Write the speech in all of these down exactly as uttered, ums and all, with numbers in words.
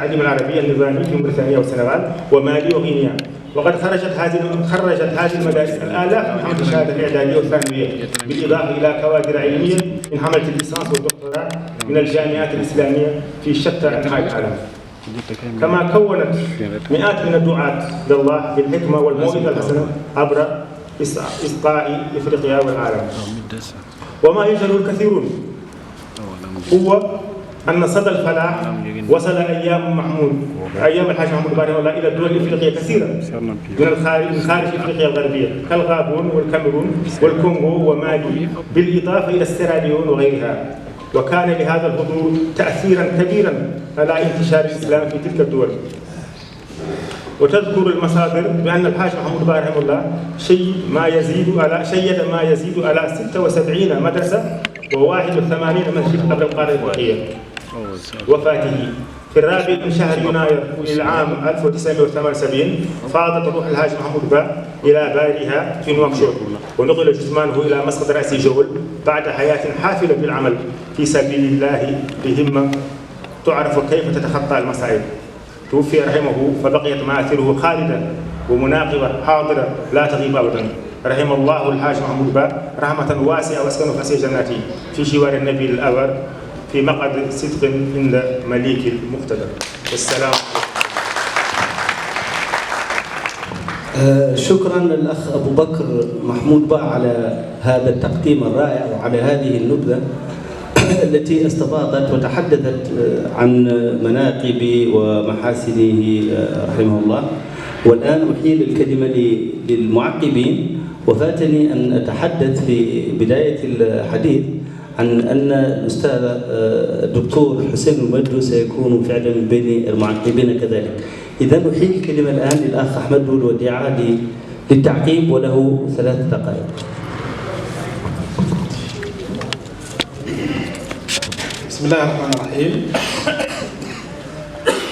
التعليم العربي النظامي في موريتانيا والسنغال ومالي وغينيا. وقد خرجت هذه، خرجت هذه المدارس الآلاف من حملة الشهادة الإعدادية والثانوية، بالإضافة إلى كوادر علمية من حملة الليسانس والدكتوراه من الجامعات الإسلامية في شتى أنحاء العالم. كما كونت مئات من الدعاة إلى الله بالحكمة والموعظة الحسنة عبر إس-، إسقاء إفريقيا والعالم. وما يجهله الكثيرون هو أن صدى الفلاح وصل أيام محمود، أيام الحاج محمود باه رحمه الله، إلى الدول الإفريقية كثيرة من الخارج، من خارج إفريقيا الغربية، كالغابون والكاميرون والكونغو ومالي، بالإضافة إلى السيراليون وغيرها. وكان لهذا الحضور تأثيرا كبيرا على انتشار الإسلام في تلك الدول. وتذكر المصادر بأن الحاج محمود باه رحمه الله شيد ما يزيد على، شيد ما يزيد على ستة وسبعين مدرسة وواحد وثمانين مسجد قبل القرن الأخير وفاته. في الرابع من شهر يناير للعام ألف وتسعمائة وثمانية وسبعين فاضت روح الحاج محمود باه إلى باريها في نواكشوط، ونقل جثمانه إلى مسقط رأسي جول بعد حياة حافلة بالعمل في سبيل الله بهمة تعرف كيف تتخطى المصائب. توفي رحمه فبقيت مآثره خالدة ومناقبة حاضرة لا تغيب أبدا. رحم الله الحاج محمود باه رحمة واسعة وأسكنه فسيح جناته في جوار النبي الأبر في مقعد صدق عند مليك المقتدر. والسلام عليكم. آه، شكرا للأخ أبو بكر محمود باه على هذا التقديم الرائع وعلى هذه النبذة التي استفاضت وتحدثت، آه، عن مناقب ومحاسنه، آه، رحمه الله. والآن أحيل الكلمة ل-، للمعقبين، وفاتني أن أتحدث في بداية الحديث عن أن الأستاذ، آه، الدكتور حسين المجدو سيكون فعلا من بين المعقبين كذلك. إذن أحيل الكلمة الآن للأخ أحمد لول وديعة ل-، للتعقيب، وله ثلاث دقائق. بسم الله الرحمن الرحيم.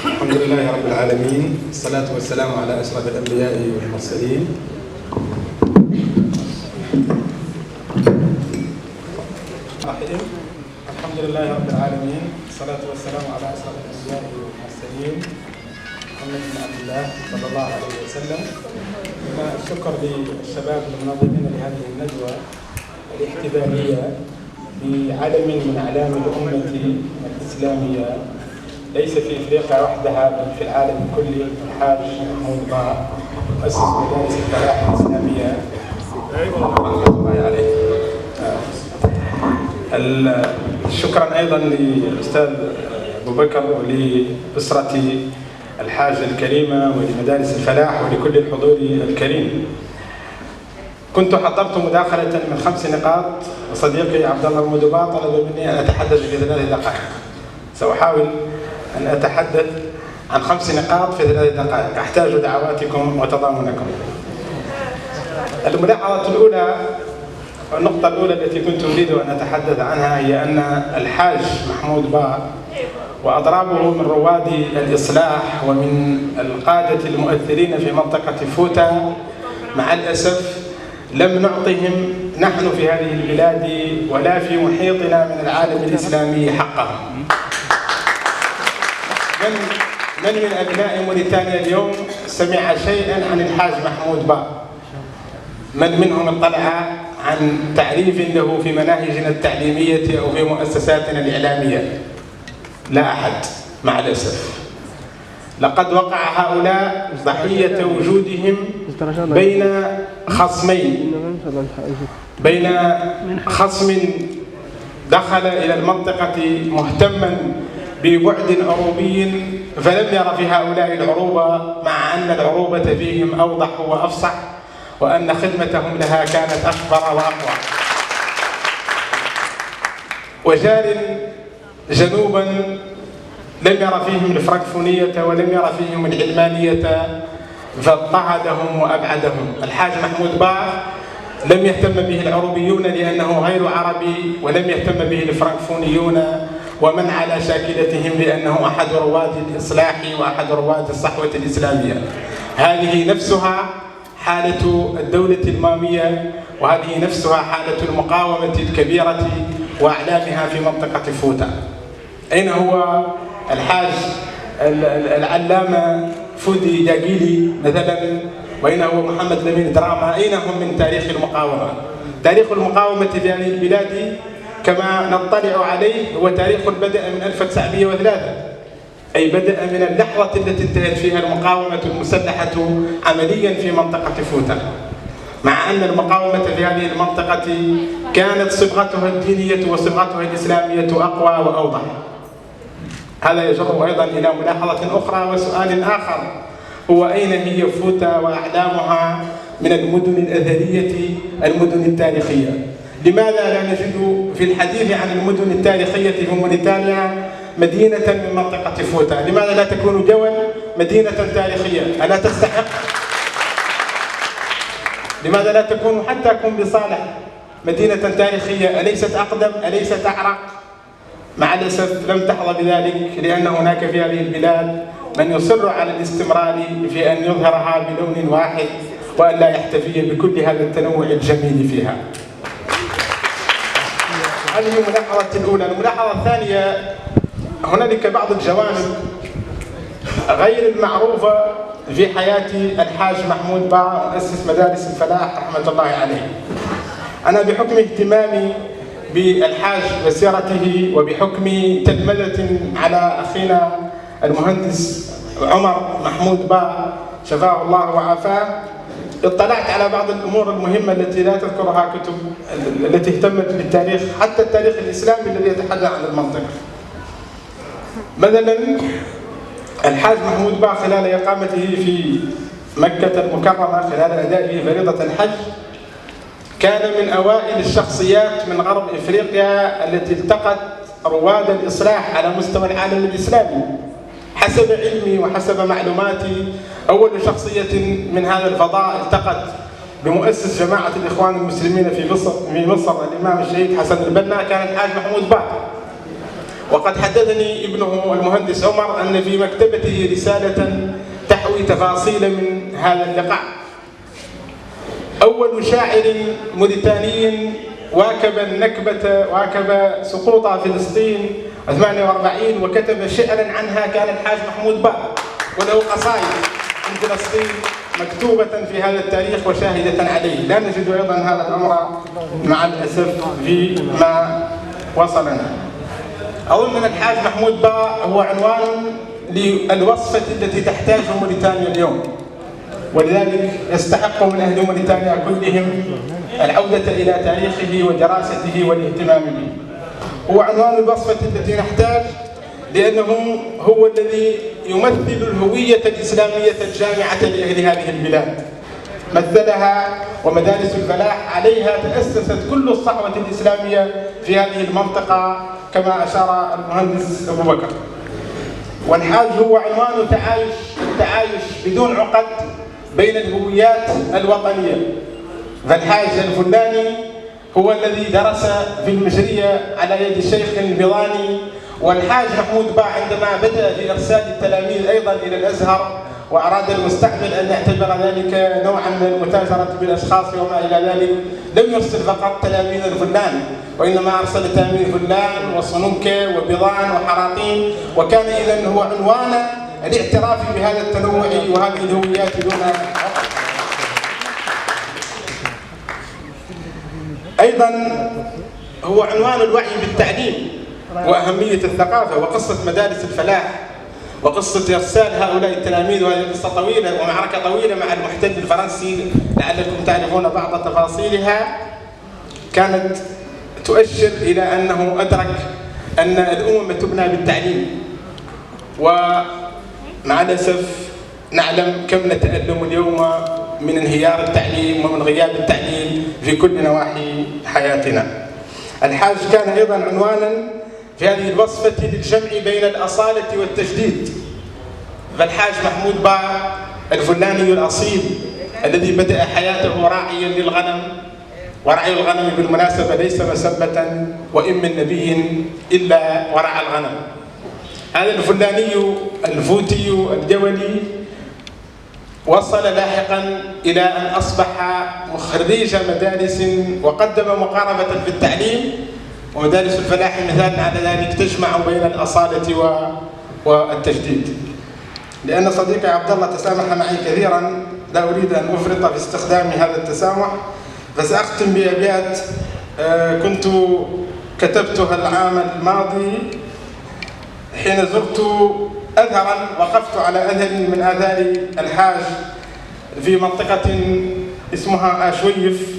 الحمد لله رب العالمين، والصلاة والسلام على أشرف الأنبياء والمرسلين. الرحيم. الحمد لله رب العالمين، والصلاة والسلام على أشرف الأنبياء والمرسلين، محمد بن عبد الله صلى الله عليه وسلم. ثم الشكر للشباب المنظمين لهذه الندوة الاحتفالية بعلم من أعلام الأمة الإسلامية، ليس في إفريقيا وحدها بل في العالم كله، الحاج محمود باه، مؤسس مدارس الفلاح الإسلامية، رحمة الله عليه. ال-، شكرا أيضا للأستاذ أبو بكر ولأسرة الحاج الكريمة ولمدارس الفلاح ولكل الحضور الكريم. كنت حضرت مداخلة من خمس نقاط، وصديقي عبد الله المدبا طلب مني أن أتحدث في ثلاث دقائق. سأحاول أن أتحدث عن خمس نقاط في ثلاث دقائق، أحتاج دعواتكم وتضامنكم. الملاحظة الأولى، النقطة الأولى التي كنت أريد أن أتحدث عنها هي أن الحاج محمود باه وأضرابه من رواد الإصلاح ومن القادة المؤثرين في منطقة فوتا، مع الأسف، لم نعطهم نحن في هذه البلاد ولا في محيطنا من العالم الإسلامي حقهم. من، من من أبناء موريتانيا اليوم سمع شيئا عن الحاج محمود باه؟ من منهم اطلع عن تعريف له في مناهجنا التعليمية أو في مؤسساتنا الإعلامية؟ لا أحد، مع الأسف. لقد وقع هؤلاء ضحية وجودهم بين خصمين، بين خصم دخل إلى المنطقة مهتما ببعد عروبي فلم ير في هؤلاء العروبة، مع أن العروبة فيهم أوضح وأفصح، وأن خدمتهم لها كانت أكبر وأقوى. وجار جنوبا لم ير فيهم الفرنكفونية ولم ير فيهم العلمانية، فاضطهدهم وأبعدهم. الحاج محمود باه لم يهتم به العروبيون لأنه غير عربي، ولم يهتم به الفرنكفونيون ومن على شاكلتهم لأنه أحد رواد الإصلاح وأحد رواد الصحوة الإسلامية. هذه نفسها حالة الدولة المامية، وهذه نفسها حالة المقاومة الكبيرة وأعلامها في منطقة فوتا. أين هو الحاج ال-، ال-، العلامة فودي جاجيلي مثلًا، وأين هو محمد الأمين دراما؟ أين هم من تاريخ المقاومة؟ تاريخ المقاومة في هذه البلاد كما نطلع عليه هو تاريخ بدأ من ألف وتسعمية وثلاثة، أي بدأ من اللحظة التي انتهت فيها المقاومة المسلحة عمليًا في منطقة فوتا، مع أن المقاومة في هذه المنطقة كانت صبغتها الدينية وصبغتها الإسلامية أقوى وأوضح. هذا يجر أيضًا إلى ملاحظة أخرى وسؤال آخر، هو أين هي فوتا وأعلامها من المدن الأثرية، المدن التاريخية؟ لماذا لا نجد في الحديث عن المدن التاريخية في موريتانيا مدينة من منطقة فوتا؟ لماذا لا تكون جول مدينة تاريخية؟ ألا تستحق؟ لماذا لا تكون حتى كومبي صالح مدينة تاريخية؟ أليست أقدم؟ أليست أعرق؟ مع الأسف لم تحظ بذلك، لأن هناك في هذه البلاد من يصر على الاستمرار في أن يظهرها بلون واحد، وأن لا يحتفي بكل هذا التنوع الجميل فيها. هذه الملاحظة الأولى. الملاحظة الثانية، هنالك بعض الجوانب غير المعروفة في حياة الحاج محمود با، مؤسس مدارس الفلاح رحمة الله عليه. أنا بحكم اهتمامي بالحاج وسيرته، وبحكم تلمذة على أخينا المهندس عمر محمود با، شفاه الله وعافاه، اطلعت على بعض الأمور المهمة التي لا تذكرها كتب، التي اهتمت بالتاريخ، حتى التاريخ الإسلامي الذي يتحدث عن المنطقة. مثلًا، الحاج محمود با خلال إقامته في مكة المكرمة، خلال أدائه فريضة الحج، كان من أوائل الشخصيات من غرب إفريقيا التي التقت رواد الإصلاح على مستوى العالم الإسلامي. حسب علمي وحسب معلوماتي، أول شخصية من هذا الفضاء التقت بمؤسس جماعة الإخوان المسلمين في مصر، في مصر، الإمام الشهيد حسن البنا، كان الحاج محمود با. وقد حدثني ابنه المهندس عمر أن في مكتبته رسالة تحوي تفاصيل من هذا اللقاء. أول شاعر موريتاني واكب النكبة، واكب سقوط فلسطين ثمانية وأربعين، وكتب شعرا عنها، كان الحاج محمود با، وله قصائد عن فلسطين مكتوبة في هذا التاريخ وشاهدة عليه. لا نجد أيضًا هذا الأمر مع الأسف فيما وصلنا. أظن أن الحاج محمود با هو عنوان للوصفة التي تحتاجها موريتانيا اليوم، ولذلك يستحق من أهل موريتانيا كلهم العودة إلى تاريخه ودراسته والاهتمام به. هو عنوان الوصفة التي نحتاج، لأنه هو الذي يمثل الهوية الإسلامية الجامعة لأهل هذه البلاد. مثلها، ومدارس الفلاح عليها تأسست كل الصحوة الإسلامية في هذه المنطقة، كما أشار المهندس أبو بكر. والحاج هو عنوان تعايش، التعايش بدون عقد بين الهويات الوطنية. فالحاج الفلاني هو الذي درس في المجرية على يد شيخ بيضاني، والحاج محمود با عندما بدأ في إرسال التلاميذ أيضًا إلى الأزهر، وأراد المستعمر أن يعتبر ذلك نوعًا من المتاجرة بالأشخاص وما إلى ذلك، لم يرسل فقط تلاميذ الفلان، وإنما أرسل تلاميذ فلان وصنوكة وبيضان وحراطين، وكان إذن هو عنوان الاعتراف بهذا التنوع وهذه الهويات دون أيضًا هو عنوان الوعي بالتعليم وأهمية الثقافة وقصة مدارس الفلاح وقصة إرسال هؤلاء التلاميذ، وهذه قصة طويلة ومعركة طويلة مع المحتل الفرنسي، لعلكم تعرفون بعض تفاصيلها، كانت تؤشر إلى أنه أدرك أن الأمم تبنى بالتعليم. ومع الأسف نعلم كم نتألم اليوم من انهيار التعليم ومن غياب التعليم في كل نواحي حياتنا. الحاج كان أيضًا عنوانًا في هذه الوصفة للجمع بين الأصالة والتجديد. فالحاج محمود با الفلاني الأصيل الذي بدأ حياته راعيًا للغنم، ورعي الغنم بالمناسبة ليس مسبة، وإن من نبي إلا ورعى الغنم. هذا الفلاني الفوتي الجولي وصل لاحقًا إلى أن أصبح خريج مدارس وقدم مقاربة في التعليم، ومدارس الفلاح مثال على ذلك، تجمع بين الأصالة و-، والتجديد. لأن صديقي عبد الله تسامح معي كثيرا، لا أريد أن أفرط في استخدام هذا التسامح، فسأختم بأبيات، آه، كنت كتبتها العام الماضي حين زرت أزهرا، وقفت على أثر من آثار الحاج في منطقة اسمها آشويف،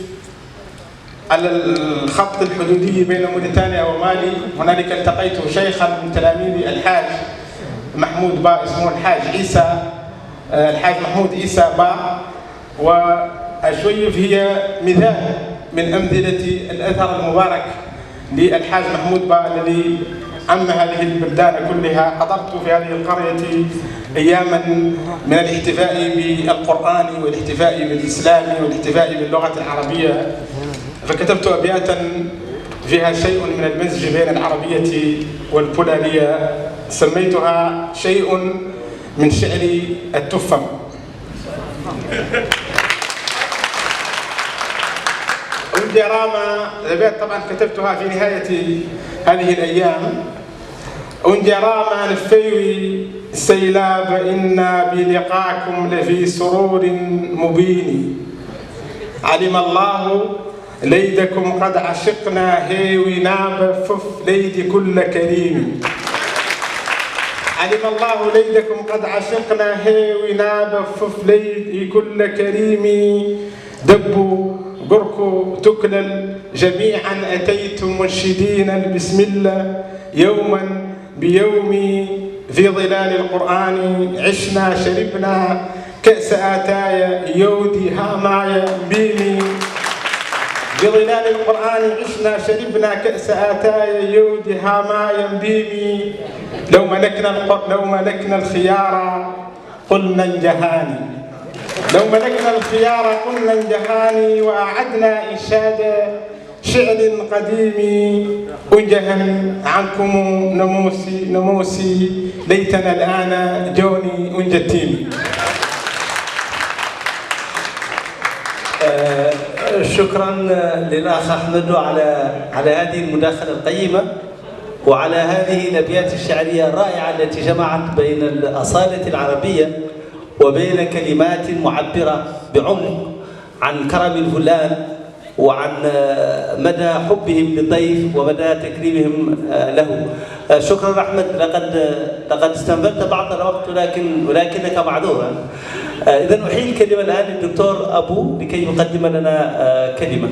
على الخط الحدودي بين موريتانيا ومالي. هنالك التقيت شيخا من تلاميذ الحاج محمود با، اسمه الحاج عيسى، آه، الحاج محمود عيسى با. وأشويف هي مثال من أمثلة الأثر المبارك للحاج محمود با الذي عم هذه البلدان كلها. حضرت في هذه القرية أياما من الاحتفاء بالقرآن والاحتفاء بالإسلام والاحتفاء باللغة العربية، فكتبت أبياتا فيها شيء من المزج بين العربية والبولارية، سميتها شيء من شعر التفم. Un jaraama, الأبيات طبعا كتبتها في نهاية هذه الأيام. Un jaraama no feewi, Seylaaɓe, inna bi liqaakum le fi sururin mubini. Alima Allahu leydakum qad ashiqna, heewi naaba fof leydi kulla karimi. Alima Allahu leydakum qad ashiqna, heewi naaba fof leydi kulla karimi. Debbo, gorko, tuklal, jami'an ataytum munshidina bismillah, yawman bi yawmi, fi dilali alqur'ani ishna sharibna, ka'sa ataya yowdi ha maya mbimi. Bi dilali alqur'ani ishna sharibna, ka'sa ataya yowdi ha maya mbimi. Law malakna alqur-, law malakna alkhiyara قلنا انجهاني. لو ملكنا الخيار قلنا انجهاني وأعدنا إنشاد شعر قديم. Un jahan, ankumu no muusi, no muusi, ليتنا الآن, jooni un jettiimi. آه، شكرا للأخ أحمد على، على هذه المداخلة القيمة. وعلى هذه الأبيات الشعرية الرائعة التي جمعت بين الأصالة العربية وبين كلمات معبرة بعمق عن كرم الفلان وعن، آه، مدى حبهم للضيف ومدى تكريمهم، آه، له. آه، شكرا أحمد، لقد، لقد استنفذت بعض الوقت، ولكن، ولكنك معذورا. آه، إذن أحيل الكلمة الآن للدكتور أبو لكي يقدم لنا، آه، كلمة.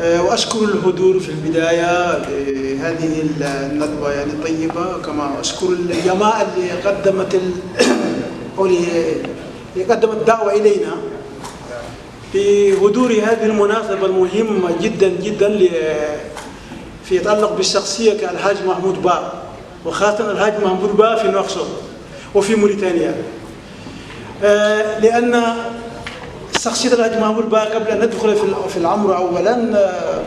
آه، وأشكر الحضور في البداية لهذه الندوة، يعني، الطيبة، كما أشكر الجماعة اللي قدمت ال-، أو اللي، اللي قدمت الدعوة إلينا بحضور هذه المناسبة المهمة جدًا، جدًا، ل-، في يتعلق بالشخصية كالحاج محمود با، وخاصة الحاج محمود با في نواكشوط وفي موريتانيا. آه، لأن شخصية الحاج محمود با، قبل أن ندخل في ال-، في الأمر أولًا، آه،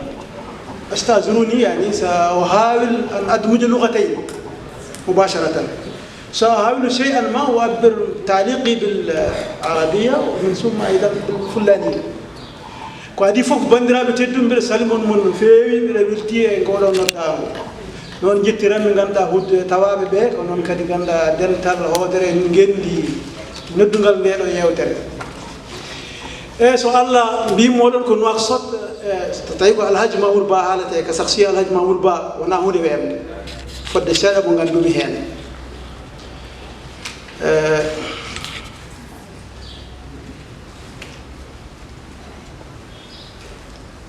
استأذنوني، يعني، سأحاول أن أدمج اللغتين مباشرة. سأحاول شيئًا ما أعبر تعليقي بالعربية ومن ثم أيضًا بالفلانية. Ko adii fof, banndiraaɓe tedduɓe, mbiɗa salmina on no feewi, mbiɗa weltii e ngoo ɗoo noddaango. Noon njettiranmi ngannduɗaa huɗ-, tawaaɓe ɓee, ko noon kadi ngannduɗaa dental hoodere ngenndi noddungal ndee ɗoo yeewtere. E so Alla mbii mooɗon ko Nouakchott, e so tawii ko Alhaji Mamour Ba haaletee, ka saksiya Alhaji Mamour Ba, wonaa huunde weeɓnde. Fodde seeɗa ko nganndumi heen. E,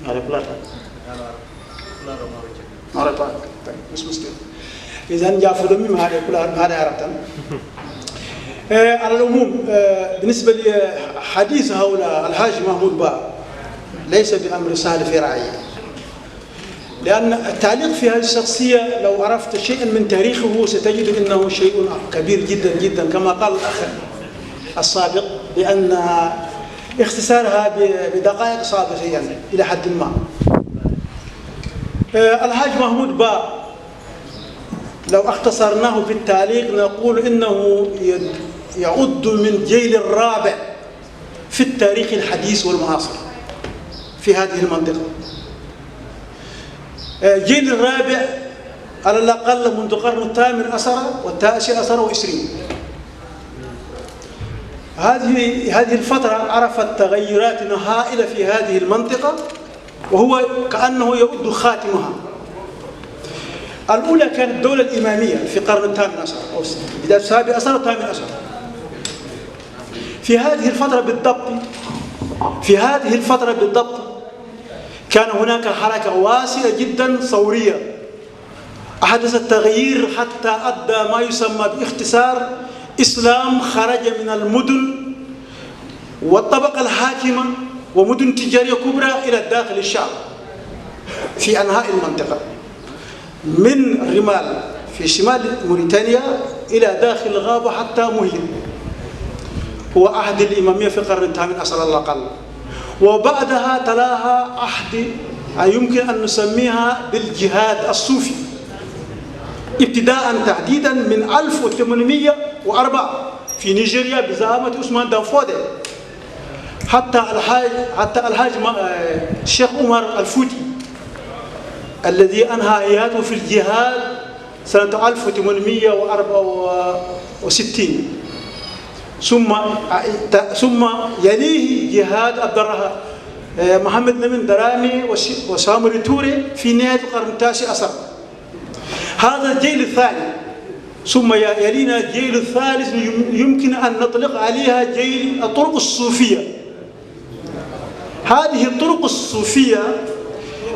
Maare pulaar tan. Maare pulaar. Tawi, musidɗo. Idan, jaafoɗon mi, mi haaɗe pulaar, mi haaɗe arab tan. Eh, على العموم، eh, بالنسبة لحديث هؤلاء الحاج محمود با ليس بأمر سهل في رأيي. لأن التعليق في هذه الشخصية، لو عرفت شيئا من تاريخه، ستجد أنه شيء كبير جدا جدا، كما قال الأخ السابق، بأن اختصارها ب-، بدقائق صعبة شيئا إلى حد ما. آه، الحاج محمود با، لو اختصرناه في التعليق نقول إنه يد-، يعد من جيل الرابع في التاريخ الحديث والمعاصر في هذه المنطقة. الجيل الرابع على الأقل منذ القرن الثامن عشر والتاسع عشر والعشرين. هذه، هذه الفترة عرفت تغيرات هائلة في هذه المنطقة، وهو كأنه يعد خاتمها. الأولى كانت الدولة الإمامية في القرن الثامن عشر أو بداية السابع عشر والثامن عشر. في هذه الفترة بالضبط، في هذه الفترة بالضبط، كان هناك حركة واسعة جدًا ثورية، أحدث التغيير حتى أدى ما يسمى باختصار إسلام خرج من المدن والطبقة الحاكمة ومدن تجارية كبرى إلى داخل الشعب في أنحاء المنطقة، من رمال في شمال موريتانيا إلى داخل الغابة حتى مهيل. هو عهد الإمامية في القرن الثامن عشر على الأقل. وبعدها تلاها عهد يمكن أن نسميها بالجهاد الصوفي، ابتداء تحديدا من ألف وثمانمية وأربعة في نيجيريا بزعامة عثمان دانفودي، حتى الحاج، حتى الحاج ما-، آه، الشيخ عمر الفوتي الذي أنهى حياته في الجهاد سنة ألف وثمانمية وأربعة وستين، ثم، ثم يليه جهاد عبد الرح-، محمد لمين درامي وش-، وساموري توري في نهاية القرن التاسع عشر. هذا الجيل الثاني، ثم ي-، يلينا الجيل الثالث، يم-، يمكن أن نطلق عليها جيل الطرق الصوفية. هذه الطرق الصوفية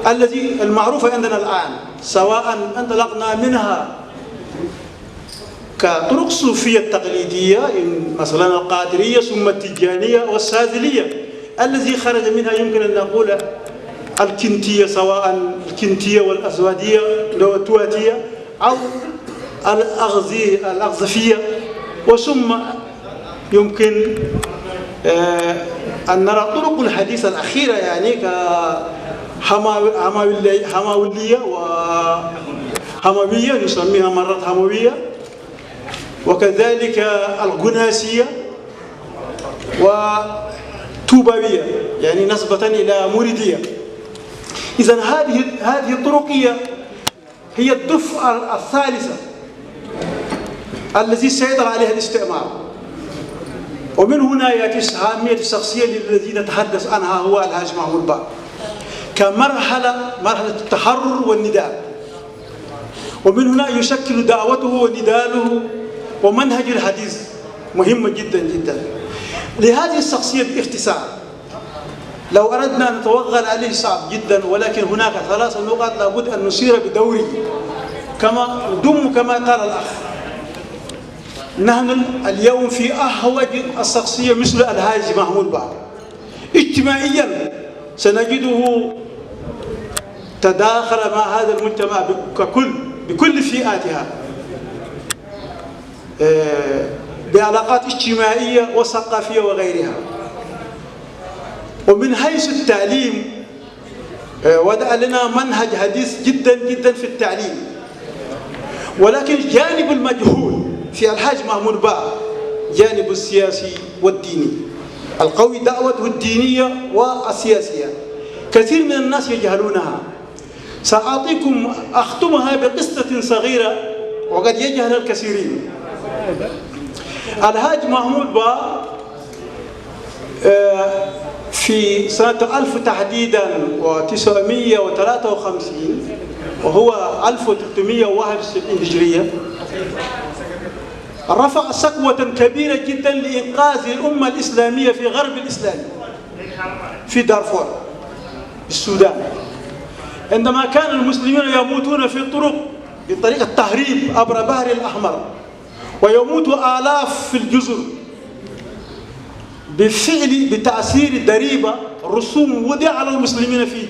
التي المعروفة عندنا الآن، سواء انطلقنا منها كطرق صوفية تقليدية، إن مثلًا القادرية ثم التجانية والشاذلية، الذي خرج منها يمكن أن نقول الكنتية، سواء الكنتية والأسوادية والتواتية، أو الأغزي-، الأغزفية، وثم يمكن، آه، أن نرى طرق الحديث الأخيرة، يعني، كحماوي-، حماولي-، حماولية وحموية، نسميها مرات حموية، وكذلك الغناسية وطوباوية، يعني، نسبة إلى مريدية. إذن هذه، هذه الطرق هي هي الدفعة الثالثة التي سيطر عليها الاستعمار. ومن هنا يأتي أهمية الشخصية التي نتحدث عنها، هو الحاج محمود باع، كمرحلة، مرحلة التحرر والنضال. ومن هنا يشكل دعوته ونضاله ومنهج الحديث مهمة جدًا جدًا. لهذه الشخصية باختصار، لو أردنا أن نتوغل عليه صعب جدًا، ولكن هناك ثلاث نقاط لابد أن نشير بدوره، كما نضم كما قال الأخ. نحن اليوم في أحوج الشخصية مثل الحاج محمود باع. اجتماعيًا سنجده تداخل مع هذا المجتمع ب-، ككل، بكل فئاتها، آه، بعلاقات اجتماعية وثقافية وغيرها. ومن حيث التعليم، آه، وضع لنا منهج حديث جدًا جدًا في التعليم. ولكن الجانب المجهول في الحاج محمود باع جانب السياسي والديني القوي، دعوته الدينية والسياسية. كثير من الناس يجهلونها. سأعطيكم، أختمها بقصة صغيرة وقد يجهل الكثيرين. الحاج محمود باع، آه، في سنة ألف تحديدًا وتسعمية وتلاتة وخمسين، وهو ألف وتلتمية وواحد وسبعين هجرية، رفع صكوة كبيرة جدًا لإنقاذ الأمة الإسلامية في غرب الإسلام، في دارفور، السودان، عندما كان المسلمون يموتون في الطرق بطريق التهريب عبر البحر الأحمر، ويموت آلاف في الجزر بفعل، بتأثير ضريبة، رسوم وضع على المسلمين في،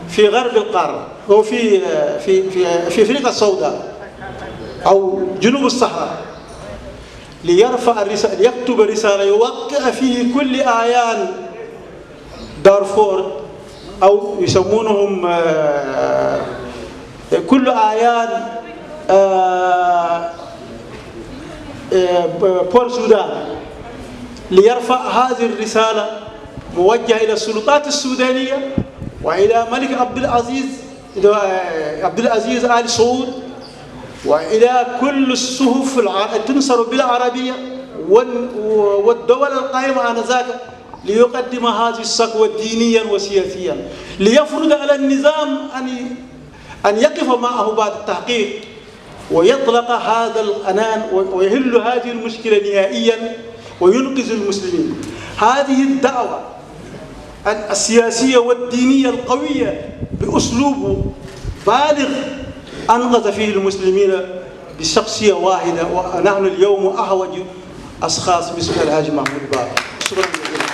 في غرب القارة، أو في، في، في، في أفريقيا السوداء أو جنوب الصحراء، ليرفع الرسالة، ليكتب رسالة يوقع فيه كل أعيان دارفور، أو يسمونهم، آه، كل أعيان، آه، آه، بور سودان، ليرفع هذه الرسالة موجهة إلى السلطات السودانية وإلى ملك عبد العزيز إلى عبد العزيز آل سعود، وإلى كل الصحف الع-، تنشر بالعربية وال-، والدول القائمة آنذاك، ليقدم هذه الشكوى دينيا وسياسيا، ليفرض على النظام أن، أن يقف معه بعد التحقيق، ويطلق هذا العنان و-، ويحل هذه المشكلة نهائيا وينقذ المسلمين. هذه الدعوة السياسية والدينية القوية بأسلوب بالغ أنقذ فيه المسلمين بشخصية واحدة، ونحن اليوم أحوج أشخاص مثل الحاج محمود باقر. شكرا جزيلا.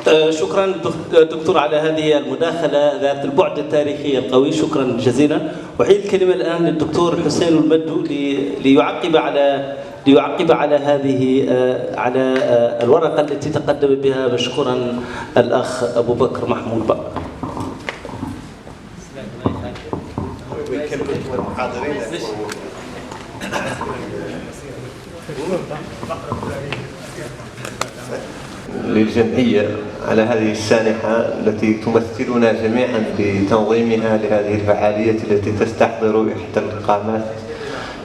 آه، شكرا دك-، دكتور على هذه المداخلة ذات البعد التاريخي القوي. شكرا جزيلا. أحيل الكلمة الآن للدكتور حسين المدو لي-، ليعقب على، ليعقب على هذه، آه، على، آه، الورقة التي تقدم بها مشكورا الأخ أبو بكر محمود باقر. للجمعية على هذه السانحة التي تمثلنا جميعا بتنظيمها لهذه الفعالية التي تستحضر إحدى القامات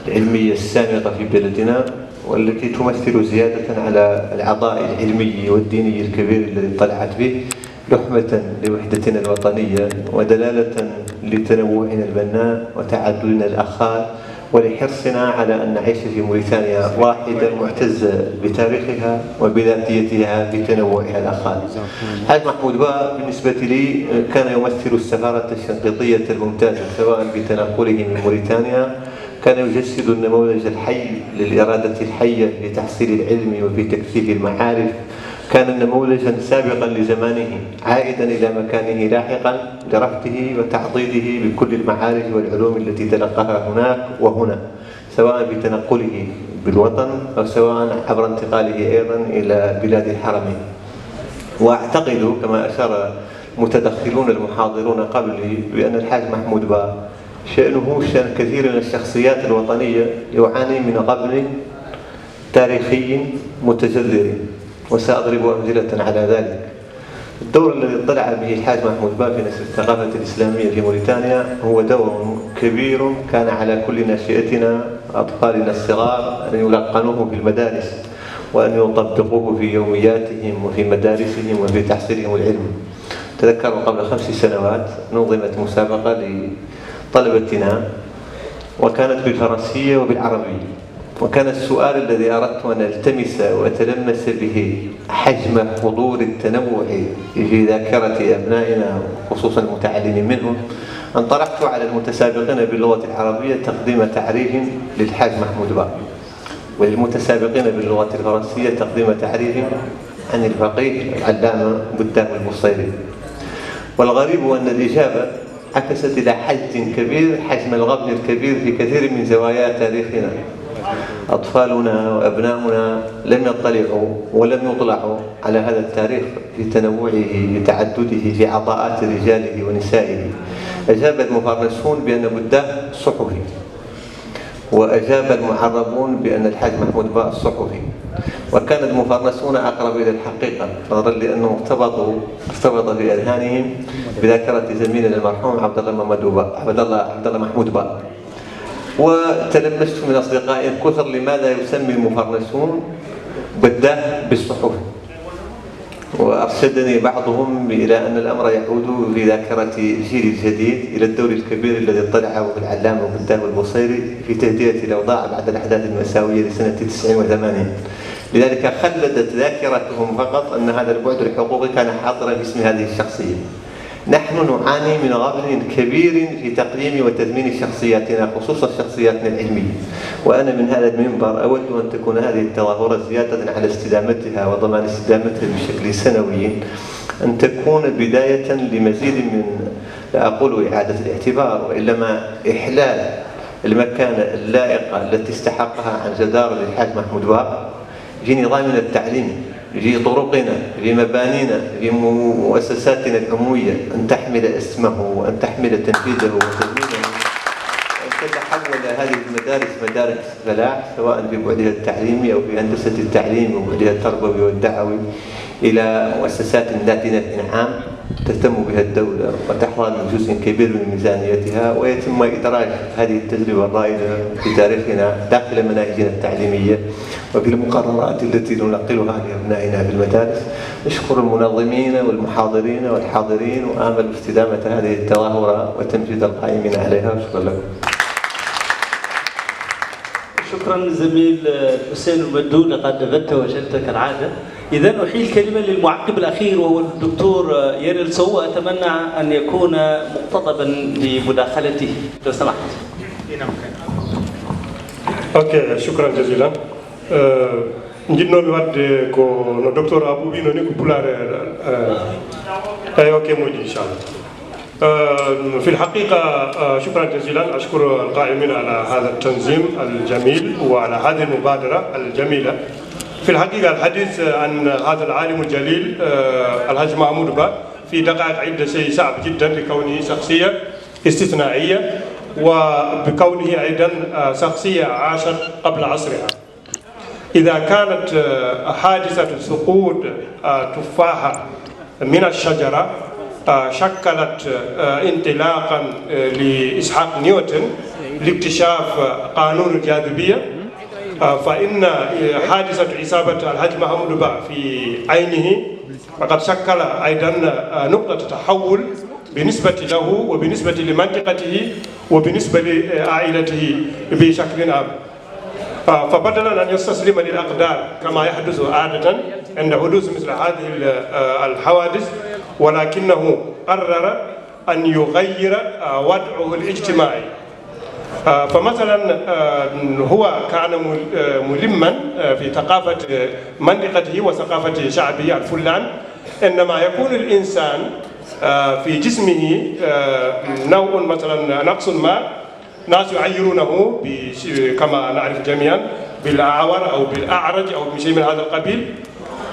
العلمية السامقة في بلدنا، والتي تمثل زيادة على العطاء العلمي والديني الكبير الذي اطلعت به، لحمة لوحدتنا الوطنية ودلالة لتنوعنا البناء وتعددنا الأخلاق، ولحرصنا على أن نعيش في موريتانيا واحدة معتزة بتاريخها وبذاتيتها بتنوعها الأخلاق. الحاج محمود با بالنسبة لي كان يمثل السفارة الشنقيطية الممتازة، سواء بتنقله من موريتانيا، كان يجسد النموذج الحي للإرادة الحية في تحصيل العلم وفي تكثيف المعارف. كان نموذجا سابقا لزمانه، عائدا إلى مكانه لاحقا لرفعه وتعضيده بكل المعارف والعلوم التي تلقاها هناك وهنا، سواء بتنقله بالوطن أو سواء عبر انتقاله أيضا إلى بلاد الحرمين. وأعتقد، كما أشار المتدخلون المحاضرون قبلي، بأن الحاج محمود با شأنه شأن كثير من الشخصيات الوطنية يعاني من غبن تاريخي متجذر، وسأضرب أمثلة على ذلك. الدور الذي اطلع به الحاج محمود با في نشر الثقافة الإسلامية في موريتانيا هو دور كبير كان على كل ناشئتنا وأطفالنا الصغار أن يلقنوه في المدارس، وأن يطبقوه في يومياتهم وفي مدارسهم وفي تحصيلهم العلمي. تذكر قبل خمس سنوات نظمت مسابقة لطلبتنا، وكانت بالفرنسية وبالعربية، وكان السؤال الذي أردت أن ألتمس وأتلمس به حجم حضور التنوع في ذاكرة أبنائنا، خصوصا المتعلمين منهم، أن طرحت على المتسابقين باللغة العربية تقديم تعريف للحاج محمود با، وللمتسابقين باللغة الفرنسية تقديم تعريف عن الفقيه العلامة بوداه البوصيري. والغريب أن الإجابة عكست إلى حد كبير حجم الغبن الكبير في كثير من زوايا تاريخنا. أطفالنا وأبناؤنا لم يطلعوا ولم يطلعوا على هذا التاريخ في تنوعه، في تعدده، في عطاءات رجاله ونسائه. أجاب المفرنسون بأن بوداه صحفي، وأجاب المعربون بأن الحاج محمود با صحفي، وكان المفرنسون أقرب إلى الحقيقة، نظرا لأنهم ارتبطوا، ارتبط في أذهانهم بذاكرة زميلنا المرحوم عبد الله محمد با، عبد الله، عبد الله محمود با. وتلمست من أصدقائي الكثر لماذا يسمي المفرنسون بوداه بالصحفي. وأرشدني بعضهم إلى أن الأمر يعود في ذاكرة الجيل الجديد إلى الدور الكبير الذي اطلعه العلامة بوداه البوصيري في تهدئة الأوضاع بعد الأحداث المأساوية لسنة تسعين وثمانين. لذلك خلدت ذاكرتهم فقط أن هذا البعد الحقوقي كان حاضرا في اسم هذه الشخصية. نحن نعاني من غبن كبير في تقييم وتثمين شخصياتنا، خصوصا شخصياتنا العلمية. وأنا من هذا المنبر أود أن تكون هذه التظاهرة زيادة على استدامتها وضمان استدامتها بشكل سنوي، أن تكون بداية لمزيد من، لا أقول إعادة الاعتبار، وإنما إحلال المكانة اللائقة التي استحقها عن جدارة للحاج محمود با في نظامنا التعليمي، في طرقنا، في مبانينا، في مؤسساتنا الأموية، أن تحمل اسمه وأن تحمل تنفيذه وتدوينه، وأن تتحول هذه المدارس مدارس فلاح، سواء في بعدها التعليمي أو في هندسة التعليم وبعدها التربوي والدعوي، إلى مؤسسات ذات إنعام. تهتم بها الدولة وتحظى بجزء كبير من ميزانيتها، ويتم إدراج هذه التجربة الرائدة في تاريخنا داخل مناهجنا التعليمية وفي المقررات التي ننقلها لأبنائنا في المدارس. أشكر المنظمين والمحاضرين والحاضرين، وآمل استدامة هذه التظاهرة وتنفيذ القائمين عليها. شكرا لكم. شكرا زميل حسين المدو، لقد أفدت وأشدت كالعادة. إذن أحيل الكلمة للمعقب الأخير، وهو الدكتور ييرل سو، وأتمنى أن يكون مقتضبا لمداخلته، لو سمحت. Ok, shukran jazilan. Eh, njiɗnoomi waɗde ko no docteur Abou wiino ni ko pulaar, eh, eyi, ok, moƴƴi, inchallah. Eh, في الحقيقة, eh, شكرا جزيلا. أشكر القائمين على هذا التنظيم الجميل وعلى هذه المبادرة الجميلة. في الحقيقة الحديث عن هذا العالم الجليل, eh, الحاج محمود با, في دقائق عدة شيء صعب جدا لكونه شخصية استثنائية وبكونه أيضا, eh, شخصية عاشت قبل عصرها. إذا كانت, eh, حادثة سقوط, eh, تفاحة من الشجرة, eh, شكلت, eh, انطلاقا, eh, لإسحاق نيوتن لاكتشاف قانون الجاذبية, eh, فإن, eh, حادثة إصابة الحاج محمود با في عينه فقد شكل أيضا, eh, نقطة تحول بالنسبة له وبالنسبة لمنطقته وبالنسبة لعائلته بشكل عام. آه، فبدلا أن يستسلم للأقدار كما يحدث عادة عند حدوث مثل هذه ال-, آه، الحوادث، ولكنه قرر أن يغير, آه، وضعه الاجتماعي. آه، فمثلا, آه، هو كان مل-, آه، ملما, آه، في ثقافة, آه، منطقته وثقافة شعبه الفلان. عندما يكون الإنسان, آه، في جسمه, آه، نوع مثلا نقص ما، الناس يعيرونه بش-, كما نعرف جميعا بالأعور أو بالأعرج أو بشيء من هذا القبيل،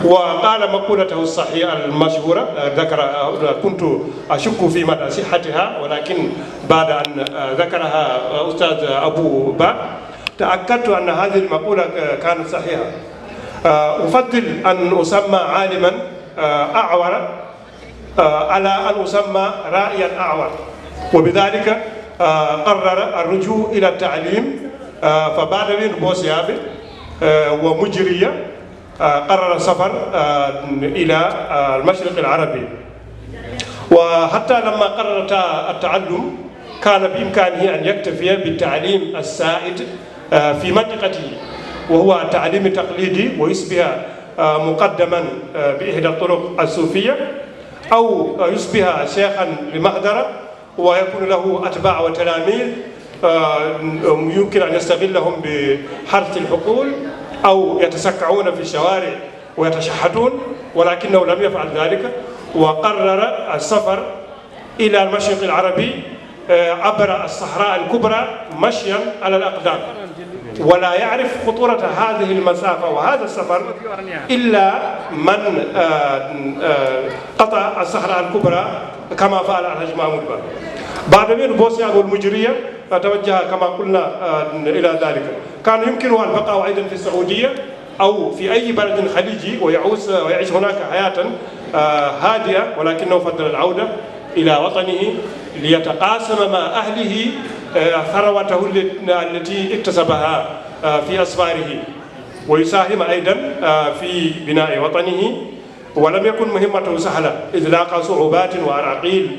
وقال مقولته الصحيحة المشهورة, آه، ذكر, آه، كنت أشك في مدى صحتها، ولكن بعد أن, آه، ذكرها, آه، أستاذ أبو با، تأكدت أن هذه المقولة, آه، كانت صحيحة. آه، أفضل أن أسمى عالما, آه، أعور آه، على أن أسمى راعيا أعور، وبذلك, آه، قرر الرجوع إلى التعليم, آه، فبعد وين بوسيابي, آه، ومجرية, آه، قرر السفر, آه، إلى, آه، المشرق العربي. وحتى لما قرر التع-, التعلم، كان بإمكانه أن يكتفي بالتعليم السائد, آه، في منطقته، وهو التعليم التقليدي، ويصبح, آه، مقدما, آه، بإحدى الطرق الصوفية، أو يصبح شيخا لمحضرة ويكون له أتباع وتلاميذ, آه، يمكن أن يستغلهم بحرث الحقول أو يتسكعون في الشوارع ويتشحتون، ولكنه لم يفعل ذلك، وقرر السفر إلى المشرق العربي, آه، عبر الصحراء الكبرى مشيا على الأقدام، ولا يعرف خطورة هذه المسافة وهذا السفر إلا من, آه، آه، قطع الصحراء الكبرى كما فعل الحاج محمود با. بعد وين بوسيا والمجرية توجه كما قلنا, آه، إلى ذلك. كان يمكنه البقاء أيضا في السعودية أو في أي بلد خليجي ويعوش, ويعيش هناك حياة, آه، هادئة، ولكنه فضل العودة إلى وطنه ليتقاسم مع أهله, آه، ثروته الل-, التي اكتسبها, آه، في أسفاره، ويساهم أيضا, آه، في بناء وطنه. ولم يكن مهمته سهلة، إذ لاقى صعوبات وعراقيل,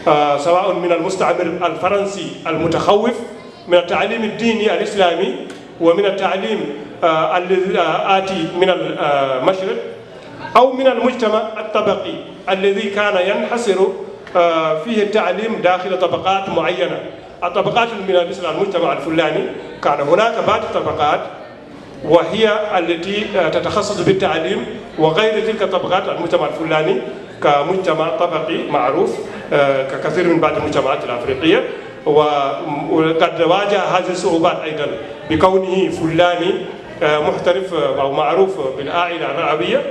آه، سواء من المستعمر الفرنسي المتخوف من التعليم الديني الإسلامي ومن التعليم, آه، الذي, آه، آتي من المشرق، أو من المجتمع الطبقي الذي كان ينحصر, آه، فيه التعليم داخل طبقات معينة. الطبقات من مثل المجتمع الفلاني، كان هناك بعض الطبقات وهي التي, آه، تتخصص بالتعليم، وغير تلك الطبقات، المجتمع الفلاني كمجتمع طبقي معروف, آه، ككثير من بعض المجتمعات الأفريقية، و-، وقد واجه هذه الصعوبات أيضا بكونه فلاني, آه، محترف, آه، أو معروف بالعائلة الرعوية،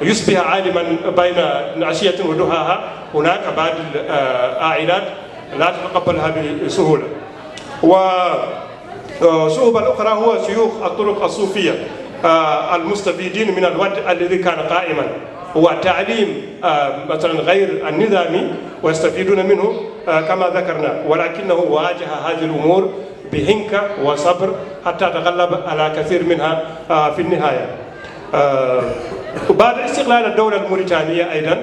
يصبح عالما بين عشية وضحاها. هناك بعض العائلات لا تتقبلها بسهولة. والصعوبة الأخرى هو شيوخ الطرق الصوفية, آه، المستفيدين من الوضع الذي كان قائما. وتعليم، آه، مثلًا غير النظامي ويستفيدون منه، آه، كما ذكرنا، ولكنه واجه هذه الأمور بحنكة وصبر حتى تغلب على كثير منها، آه، في النهاية. آه، بعد استقلال الدولة الموريتانية أيضًا،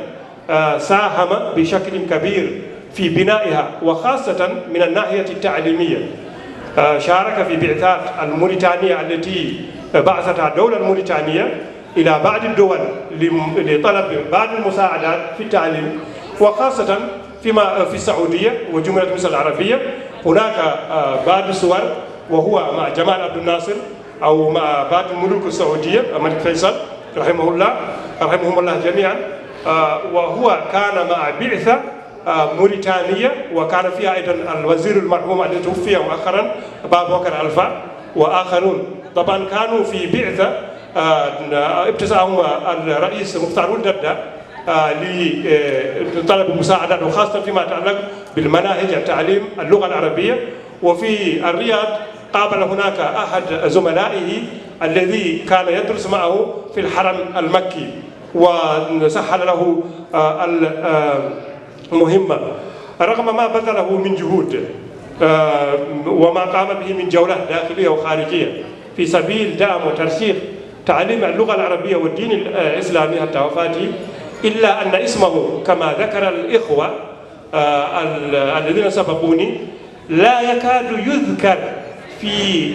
آه، ساهم بشكل كبير في بنائها، وخاصة من الناحية التعليمية. آه، شارك في بعثات الموريتانية التي بعثتها الدولة الموريتانية إلى بعض الدول لم-، لطلب بعض المساعدات في التعليم، وخاصة فيما في السعودية وجمهورية مصر العربية. هناك، آه، بعض الصور، وهو مع جمال عبد الناصر أو مع بعض الملوك السعودية، الملك فيصل رحمه الله، رحمهم الله جميعًا. آه، وهو كان مع بعثة، آه، موريتانية، وكان فيها أيضًا الوزير المرحوم الذي توفي مؤخرًا، أبا بكر ألفا، وآخرون. طبعًا كانوا في بعثة، آه، ابتعثهم الرئيس مختار ولد الدة، آه، ل-، آه، طلب مساعدة، وخاصة فيما يتعلق بالمناهج، التعليم، اللغة العربية. وفي الرياض قابل هناك أحد زملائه الذي كان يدرس معه في الحرم المكي، وسهل له، آه، ال-، آه، المهمة، رغم ما بذله من جهود، آه، وما قام به من جولات داخلية وخارجية في سبيل دعم وترسيخ تعليم اللغة العربية والدين الإسلامي حتى وفاته، إلا أن اسمه، كما ذكر الإخوة، آه، ال-، الذين سبقوني، لا يكاد يذكر في،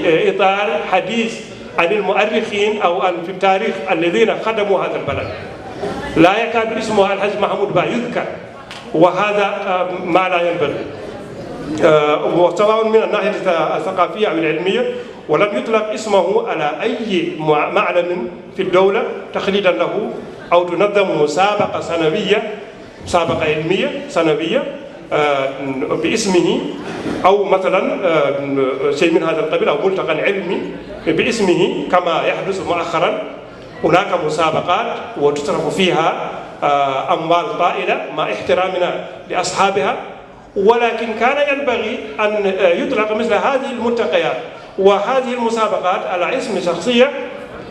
آه، إطار حديث عن المؤرخين أو عن، في التاريخ، الذين خدموا هذا البلد. لا يكاد اسمه الحاج محمود با يذكر، وهذا، آه، ما لا ينبغي. آه، وسواء من الناحية الثقافية أو العلمية، ولم يطلق اسمه على أي مع-، معلم في الدولة تخليدا له، أو تنظم مسابقة سنوية، مسابقة علمية سنوية، آه، باسمه، أو مثلًا، آه، شيء من هذا القبيل، أو ملتقى علمي باسمه كما يحدث مؤخرًا. هناك مسابقات وتصرف فيها، آه، أموال طائلة مع احترامنا لأصحابها، ولكن كان ينبغي أن، آه، يطلق مثل هذه الملتقيات وهذه المسابقات على اسم شخصية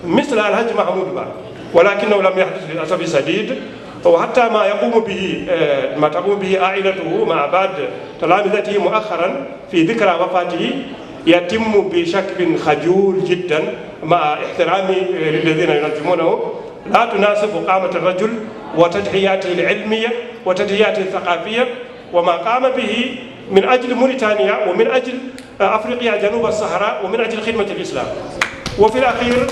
مثل الحاج محمود با، ولكنه لم يحدث للأسف الشديد. وحتى ما يقوم به، آه، ما تقوم به عائلته مع بعض تلامذته مؤخرًا في ذكرى وفاته يتم بشكل خجول جدًا، مع احترامي، آه، للذين ينظمونه. لا تناسب قامة الرجل وتضحياته العلمية وتضحياته الثقافية وما قام به من أجل موريتانيا ومن أجل، آه، أفريقيا جنوب الصحراء ومن أجل خدمة الإسلام. وفي الأخير،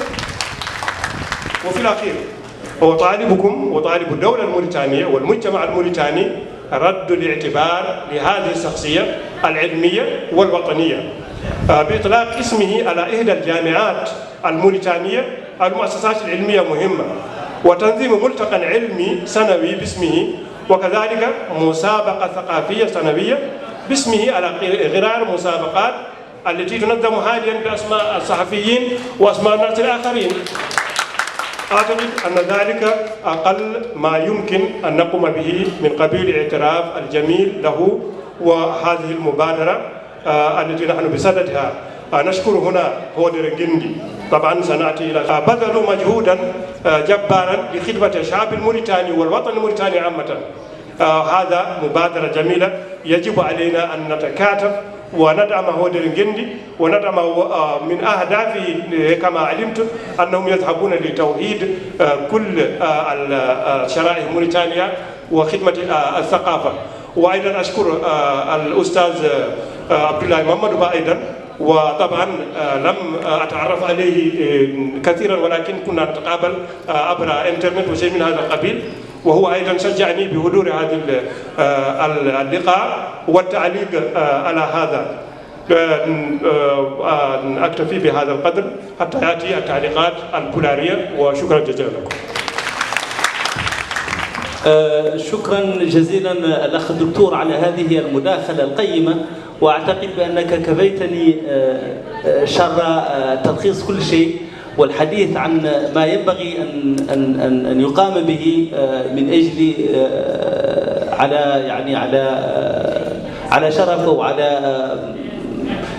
وفي الأخير، أطالبكم وأطالب الدولة الموريتانية والمجتمع الموريتاني رد الاعتبار لهذه الشخصية العلمية والوطنية، آه، بإطلاق اسمه على إحدى الجامعات الموريتانية، المؤسسات العلمية مهمة، وتنظيم ملتقى علمي سنوي باسمه، وكذلك مسابقة ثقافية سنوية باسمه على غرار مسابقات التي تنظم حاليًا بأسماء الصحفيين وأسماء الناس الآخرين. أعتقد أن ذلك أقل ما يمكن أن نقوم به من قبيل الاعتراف الجميل له وهذه المبادرة، آه، التي نحن بصددها. آه، نشكر هنا هودر جندي. طبعًا سنأتي إلى، آه، بذلوا مجهودا، آه، جبارا لخدمة الشعب الموريتاني والوطن الموريتاني عامة. آه، هذا مبادرة جميلة، يجب علينا أن نتكاتف وندعم هودر جندي وندعم، آه، من أهدافه، آه، كما علمتم أنهم يذهبون لتوحيد، آه، كل، آه، ال-، آه، شرائح موريتانيا وخدمة، آه، الثقافة. وأيضًا أشكر، آه، الأستاذ، آه، عبد الله محمد با أيضًا. وطبعًا، آه، لم، آه، أتعرف عليه، آه، كثيرًا، ولكن كنا نتقابل، آه، عبر إنترنت وشيء من هذا القبيل، وهو أيضًا شجعني بحضور هذا ال-، آه، ال-، اللقاء والتعليق، آه، على هذا. آه، آه، آه، أكتفي بهذا القدر حتى يأتي التعليقات البولارية، وشكرًا جزيلًا لكم. آه، شكرًا جزيلًا الأخ الدكتور على هذه المداخلة القيمة، وأعتقد بأنك كفيتني، آه، آه، شر، آه، تلخيص كل شيء والحديث عن ما ينبغي أن، أن، أن، أن يقام به، آه، من أجل، آه، على، يعني، على، آه، على شرف وعلى، آه،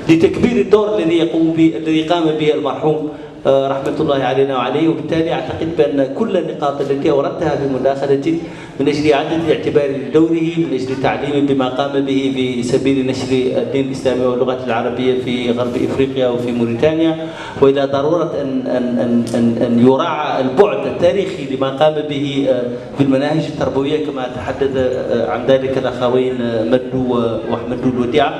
لتكبير الدور الذي يقوم به، الذي قام به المرحوم آه، رحمة الله علينا وعليه، وبالتالي أعتقد بأن كل النقاط التي أوردتها بمداخلتك من أجل إعادة الاعتبار لدوره، من أجل تعليم بما قام به في سبيل نشر الدين الإسلامي واللغة العربية في غرب إفريقيا وفي موريتانيا، وإلى ضرورة أن، أن، أن، أن، أن يراعى البعد التاريخي لما قام به، آه، في المناهج التربوية، كما تحدث، آه، عن ذلك الأخوين، آه، مدو و-، وأحمد الوديعة.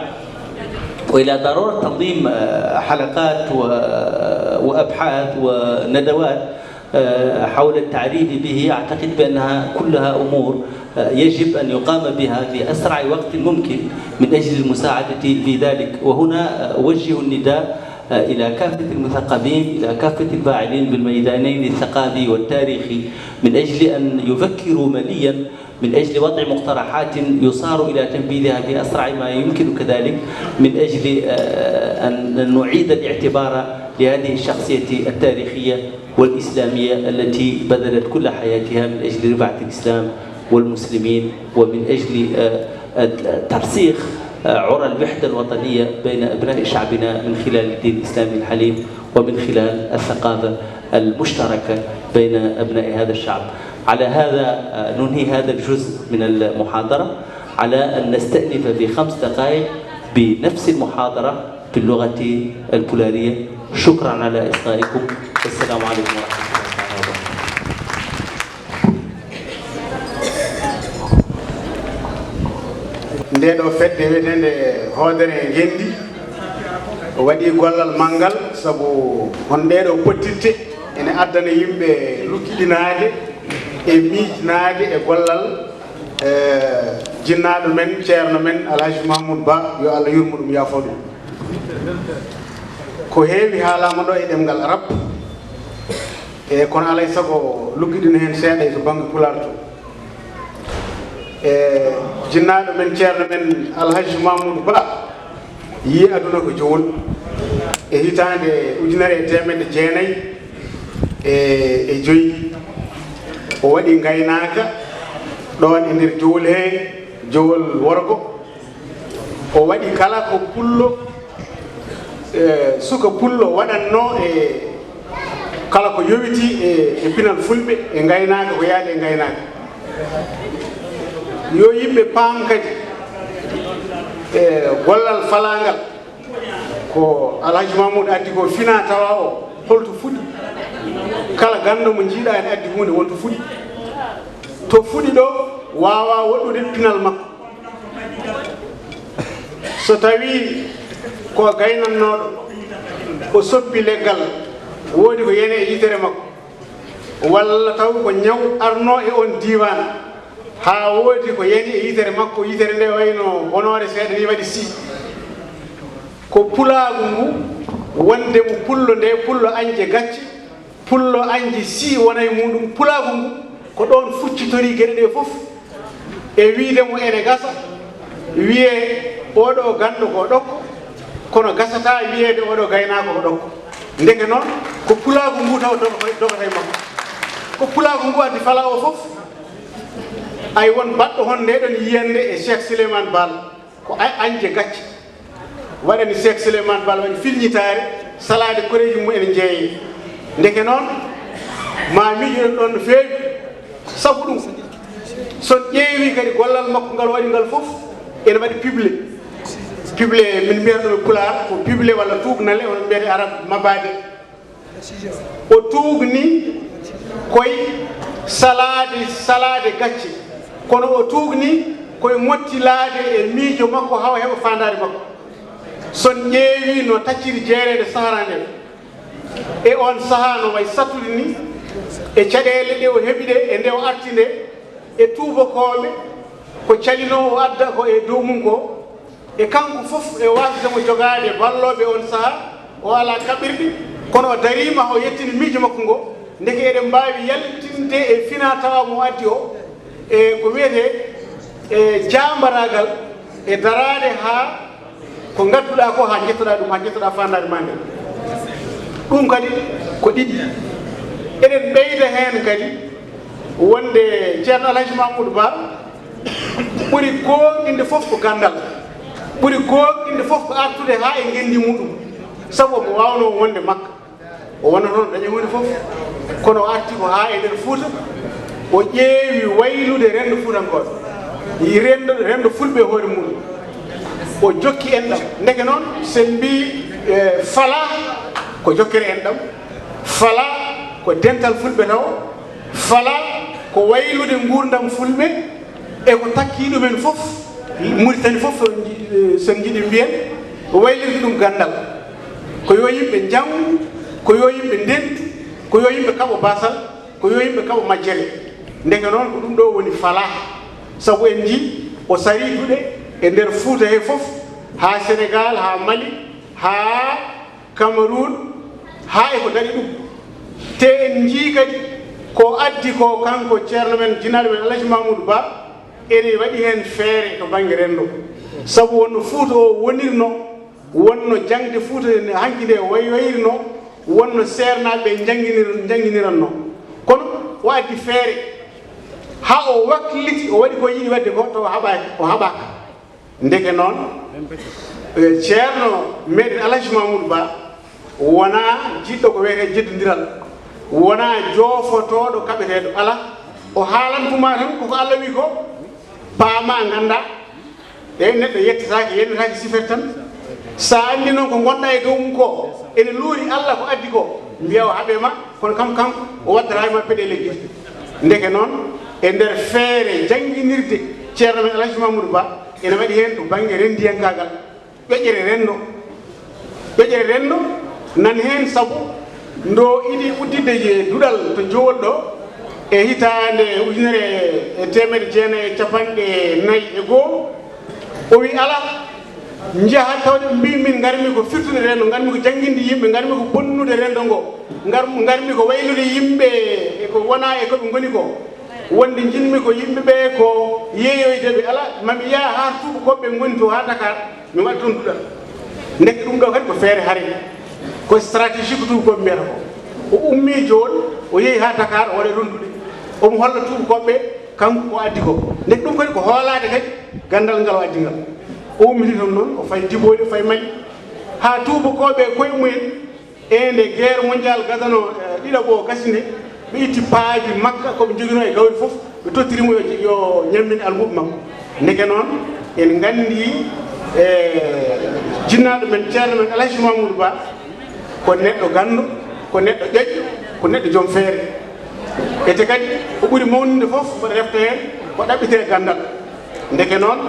وإلى ضرورة تنظيم، آه، حلقات و-، وأبحاث وندوات، آه، حول التعريف به. أعتقد بأنها كلها أمور، آه، يجب أن يقام بها في أسرع وقت ممكن من أجل المساعدة في ذلك. وهنا، آه، أوجه النداء، آه، إلى كافة المثقفين، إلى كافة الفاعلين بالميدانين الثقافي والتاريخي، من أجل أن يفكروا مليا من أجل وضع مقترحات يصار إلى تنفيذها في أسرع ما يمكن، كذلك من أجل، آه، أن نعيد الاعتبار لهذه الشخصية التاريخية والإسلامية التي بذلت كل حياتها من أجل رفعة الإسلام والمسلمين، ومن أجل، آه، آه، ترسيخ، آه، عرى الوحدة الوطنية بين أبناء شعبنا من خلال الدين الإسلامي الحنيف ومن خلال الثقافة المشتركة بين أبناء هذا الشعب. على هذا، آه، ننهي هذا الجزء من المحاضرة على أن نستأنف في خمس دقائق بنفس المحاضرة باللغة البولارية. شكرا على إصغائكم، والسلام عليكم ورحمة الله تعالى وبركاته. Ndee ɗoo fedde wiyeteende Hoodere e Ngenndi waɗii gollal manngal, sabu hono ɗee ɗoo pottitte ene addana yimɓe luggiɗinaade e miijnaade e gollal, eh, jinnaaɗo men, ceerno men, Alhaji Mahmoud Ba, yo Allah yurmo ɗum, yaafoo ɗum. Ko heewi haalaama ɗoo e ɗemngal Arab, e kono alaa e sago luggiɗina heen seeɗa e to bannge Pulaar to. E jinnaaɗo men, ceerno men Alhaji Mamoudou Ba, yii aduna ko Jowol e hitaande ujunere e teemedde jeenayi e, e joy. O waɗi ngaynaaka ɗoon e nder Jowol hee, Jowol worgo. O waɗi kala ko pullo, eh, suka pullo waɗannoo e kala ko yowitii e, e pinal Fulɓe e ngaynaaka, ko yaadi e ngaynaaka. Yo yimɓe paam kadi, e gollal falaa ngal, ko Alhaji Mamoudou addi ko finaa tawaa o, holto fuɗi? Kala ganndo mo njiiɗaa ene addi huunde, wonto fuɗi. To fuɗi ɗoo, waawaa woɗɗude pinal makko. So tawii ko gaynannooɗo, o soppi leggal, woodi ko yani e yitere makko, walla taw ko ñaw arnoo e on diiwaan, haa woodi ko yani e yitere makko, yitere nde wayno bonoore seeɗa ni waɗi sii. Ko pulaagu ngu, wonde mo pullo nde, pullo añde gacce, pullo añde sii wona e muuɗum. Pulaagu ngu, ko ɗoon fuccitorii geɗe ɗee fof, e wiyde mo ene gasa wiyee oo ɗoo ganndo ko ɗokko, kono gasataa wiyeede oo ɗoo gaynaako ko ɗokko. Ndeke noon, ko pulaagu ngu taw dogotoo, dogotoo e makko. Ko pulaagu ngu addi falaa o fof. Ay, won baɗɗo hono ndee ɗoon yiyannde e Cheikh Souleymane Baal, ko a-, añde gacce. Waɗani Cheikh Souleymane Baal, waɗi filñitaare, salaade koreeji mum ene njeeyee. Ndeke noon, ma miijoɗon ɗoon no feewi. Sabu ɗum, so on ƴeewii kadi gollal makko ngal o waɗi ngal fof, ene waɗi pible. Pible, min mbiyata ɗum e Pulaar ko pible walla tuugnale, hono mbiyata e Arab mabaade. O tuugni koy salaade, salaade gacce, kono o tuugni koy mottilaade e miijo makko haa o heɓa faandaare makko. So on ƴeewii no tacciri jeereende Sahara nden, e on sahaa no way sattude ni, e caɗeele ɗe o heɓi ɗe, e nde o arti nde, e tuubakooɓe, ko calinoo o adda ko e dow mum ko, e kanko fof e waasde mo jogaade ballooɓe on sahaa, o alaa kaɓirɗe, kono o dariima, o yettini miijo makko ngo. Ndeke eɗen mbaawi yaltinde e finaa tawaa mo addi o, e ko wiyetee, e jaambaraagal, e daraade haa ko ngadduɗaa ko, haa njettoɗaa ɗum, haa njettoɗaa faandaare maa nden. Ɗum kadi ko ɗiɗi. Eɗen ɓeyda heen kadi wonde Ceerno Alhaji Mamoudou Ba ɓuri gooŋɗinde fof ko ganndal, ɓuri gooŋɗinde fof ko artude haa e ngenndi muuɗum, sabu omo waawnoo wonde Makka. O wonata ɗon daña huunde fof, kono o arti ko haa e nder Fuuta, o ƴeewi waylude renndo fuutankooɓe, renndo, renndo fulɓe e hoore muɗum. O jokki enɗam. Ndeke noon, so en mbii, eh, falaa ko jokkere enɗam, falaa ko dental fulɓe tawo, falaa ko waylude nguurndam fulɓe, e ko takkii ɗum en fof, Muritani fof, so nji-, so njiɗi mbiyen, waylirde ɗum ganndal. Ko yo yimɓe njanngu, ko yo yimɓe ndentu, ko yo yimɓe kaɓo baasal, ko yo yimɓe kaɓo majjere. Ndeke noon, ko ɗum ɗoo woni falaa. Sabu en njii, o sarii duɗe e nder Fuuta he fof, haa Senegaal, haa Mali, haa Cameroun, haa e ko daɗi ɗum. Te en njii kadi ko addi ko kanko ceerno men, jinaaɗo men Alhaji Mamoudou Ba, ene waɗi heen feere to bannge renndo. Sabu wonno Fuuta o wonirno, wonno jaŋde Fuuta nde hanki nde way-, wayirno, wonno seernaaɓe ɓe njannginir-, njannginiranno. Kono o addi feere, haa o wakliti, o waɗi ko yiɗi waɗde ko, tawa haɓaaki, o haɓaaka. Ndeke noon, eh, ceerno meɗen Alhaji Mamoudou Ba wonaa jiɗɗo ko wiyetee jeddondiral, wonaa joofotooɗo kaɓeteeɗo, alaa. O haalantuma tan koko Alla wi ko, paamaa, nganndaa. E neɗɗo yettataake, yennetaake, sifete tan. So a anndi noon ko ngonɗaa e dow mum ko, ene luuri Alla ko addi ko, mbiyaa o haɓee ma, kono kam, kanko, o waddata e ma peɗeeli e gite. Ndeke noon, e nder feere jannginirde ceerno men Alhaji Mamoudou Ba, ene waɗi heen to bannge renndiyankaagal, ƴoƴre renndo. Ƴoƴre renndo nan heen, sabu ndo iɗi udditde je duɗal to Jowol ɗo e hitaande ujunere e teemedde jeenayi e cappanɗe nayi e goo, o wi, "Alaa, njaha tawde mbi min ngarmi ko firtude renndo, ngarmi ko jannginde yimɓe, ngarmi ko bonnude renndo ngo, ngar-, ngarmi ko waylude yimɓe e ko wonaa e ko ɓe ngoni ko." Wonde njiɗmi ko yimɓe ɓe ko yeeyoyde ɓe, alaa, ma mi yaha haa tuubakooɓe ngoni to haa Dakar, mi waɗa toon duɗal. Ndeke ɗum ɗo kadi ko feere hare, ko stratégie ko tuubakooɓe mbiyata ko. O ummii Jowol, o yehi haa Dakar, o waɗa toon duɗe. Omo holla tuubakooɓe kanko ko addi ko. Ndeke ɗum kadi ko hoolaade kadi ganndal ngal o addi ngal. O ummiti toon noon, o fayi Diboli, o fayi Mali. Haa tuubakooɓe koye mumen, e nde guerre mondiale gadano, eh, ɗiɗaɓo o gasi nde, ɓe itti paaji makka ko ɓe njoginoo e gawri fof, ɓe tottiri mo yo, yo ñammin almuuɓe makko. Ndeke noon, en nganndi, eh, jinnaaɗo men, ceerno men Alhaji Mamoudou Ba, ko neɗɗo ganndo, ko neɗɗo ƴoƴƴo, ko neɗɗo joom feere. Ete kadi, ko ɓuri mawnude fof, mboɗo refta heen, ko ɗaɓɓitee ganndal. Ndeke noon,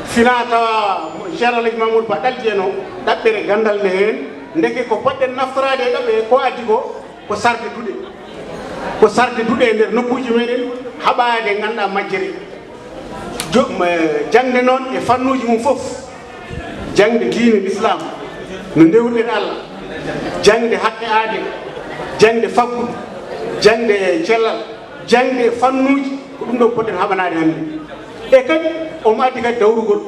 finaa tawa Ceerno Alhaji Mamoudou Ba ɗaɓɓi en o ɗaɓɓere ganndal ne heen, ndeke ko potɗen naftoraade e ɗaɓɓe ko addi ko, ko sarde duɗe. Ko sarde duɗe e nder nokkuuji meɗen, haɓaade ngannduɗaa majjere. Jo-, m-, jaŋde noon e fannuuji mum fof, jaŋde diine Lislaam, no ndewruɗen Alla, jaŋde haqqe aade, jaŋde faggudu, jaŋde cellal, jaŋde fannuuji, ko ɗum ɗon poɗɗen haɓanaade hannde. E kadi, omo addi kadi dawrugol.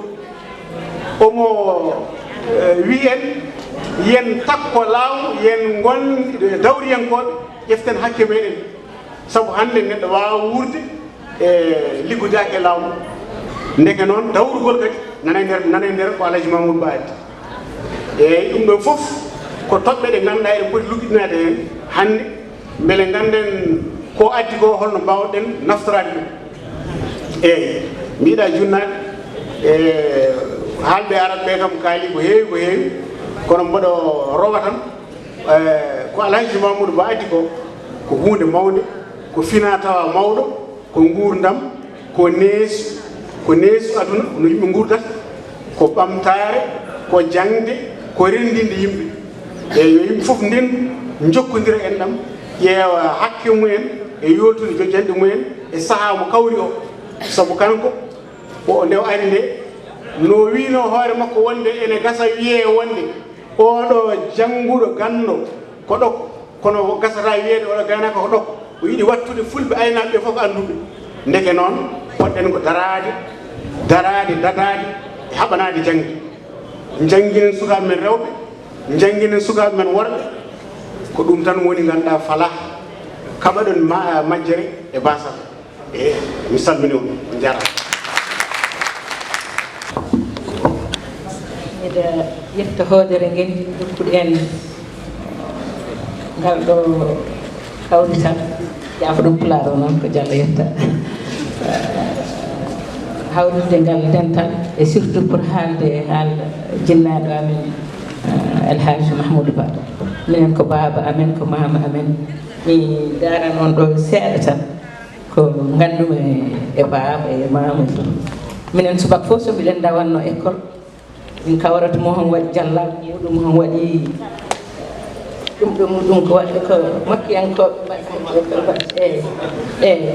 Omo, eh, wi'i en, yen takko laamu, yen ngon dawriyankooɓe, ƴeften hakke meɗen. Sabu hannde neɗɗo waawaa wuurde e liggodaaki e laamu. Ndeke noon, dawrugol kadi nana e nder, nana e nder ko Alhaji Mamoudou Ba addi. Eey, ɗum ɗoo fof ko toɓɓe ɗe ngannduɗaa eɗen poti luggitinaade heen hannde, mbele ngannden ko addi ko, holno mbaawɗen naftoraade ɗum. Eey, mbiɗa junnaade, e haalɓe arab ɓe kam kaali ko heewi, ko heewi, kono mboɗo rowa tan, e ko Alhaji Mamoudou Ba addi ko, ko huunde mawnde, ko finaa tawaa mawɗo, ko nguurndam, ko neesu, ko neesu aduna, no yimɓe nguurdata, ko ɓamtaare, ko jaŋde, ko renndinde yimɓe. E yo yimɓe fof ndendu, njokkondira enɗam, ƴeewa hakke mumen e yoltude joƴƴanɗe mumen e sahaa mo kawri o. Sabu kanko, o, nde o ari nde, no wiinoo hoore makko wonde ene gasa wiyee wonde, "Oo ɗoo jannguɗo ganndo ko ɗo, kono o gasataa wiyeede oo ɗoo gaynaako ko ɗo." O yiɗi wattude fulɓe aynaaɓe ɓe fof ko annduɓe. Ndeke noon, poɗɗen ko daraade, daraade, dadaade, e haɓanaade jaŋde. Njannginen sukaaɓe men rewɓe, njannginen sukaaɓe men worɓe. Ko ɗum tan woni ngannduɗaa falaa. Kaɓaɗon ma-, majjere e baasal. E mi salmini on, on njaaraama. Miɗa yetta hoodere ngel, nokkuɗen Ngal ɗoo kawrital, jaafoɗon Pulaar o noon ko Jallo yetta. Hawrude ngal dental, e surtout pour haalde haala jinnaaɗo amen, eh, El Hadj Mahmoudou Ba. Minen ko baaba amen, ko maama amen. Mi daaran on ɗoo seeɗa tan, ko nganndu-mi e baaba e maama. Minen subaka fof so miɗen ndawatnoo école, min kawrata mo hon waɗi jallaabu muɗum, hon waɗi ɗum ɗo muɗum, ko waɗi ko makkiyankooɓe mbaɗata, eyi, eyi,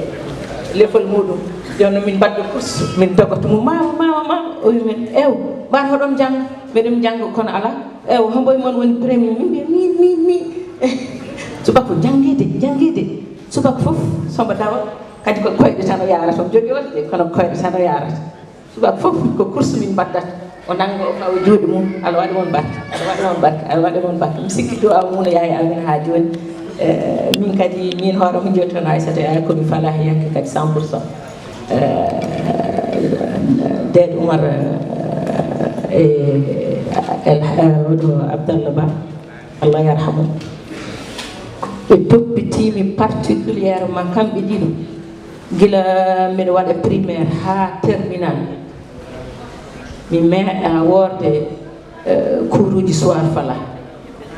lefol muɗum. Jooni min mbadda course, min dogoto mo, "Maama, maama, maama." O wi min, "Ew, mbar hoɗon jannga?" "Miɗen jannga, kono alaa." "Ew, hombo e mon woni premier?" Min mbiya, "Min, min, min." Subaka fof janngeede, janngeede. Subaka fof, so mbo dawa, kadi ko koyɗe tan o yaarata, o jogii wonde, kono koyɗe tan o yaarata. Subaka fof ko course min mbaddata. O nannga, o fawa juuɗe mum, "Alla waɗa mon barke, Alla waɗa mon barke, Alla waɗa mon barke." Mi sikki duwaaw mum no yaha e amen haa jooni. Eh, min kadi, min hoore am, mi jottono Aissata Yaya, ko mi falaahiyanke kadi cent pour cent. Eh, Deed Umar, eh, El, eh, oɗo Abdallah Ba, Allah yarhamu. Ɓe toppitiimi particulièrement kamɓe ɗiɗo. Gila miɗo waɗa primaire haa terminal, mi meeɗaa woorde, eh, kuuruuji soir fala.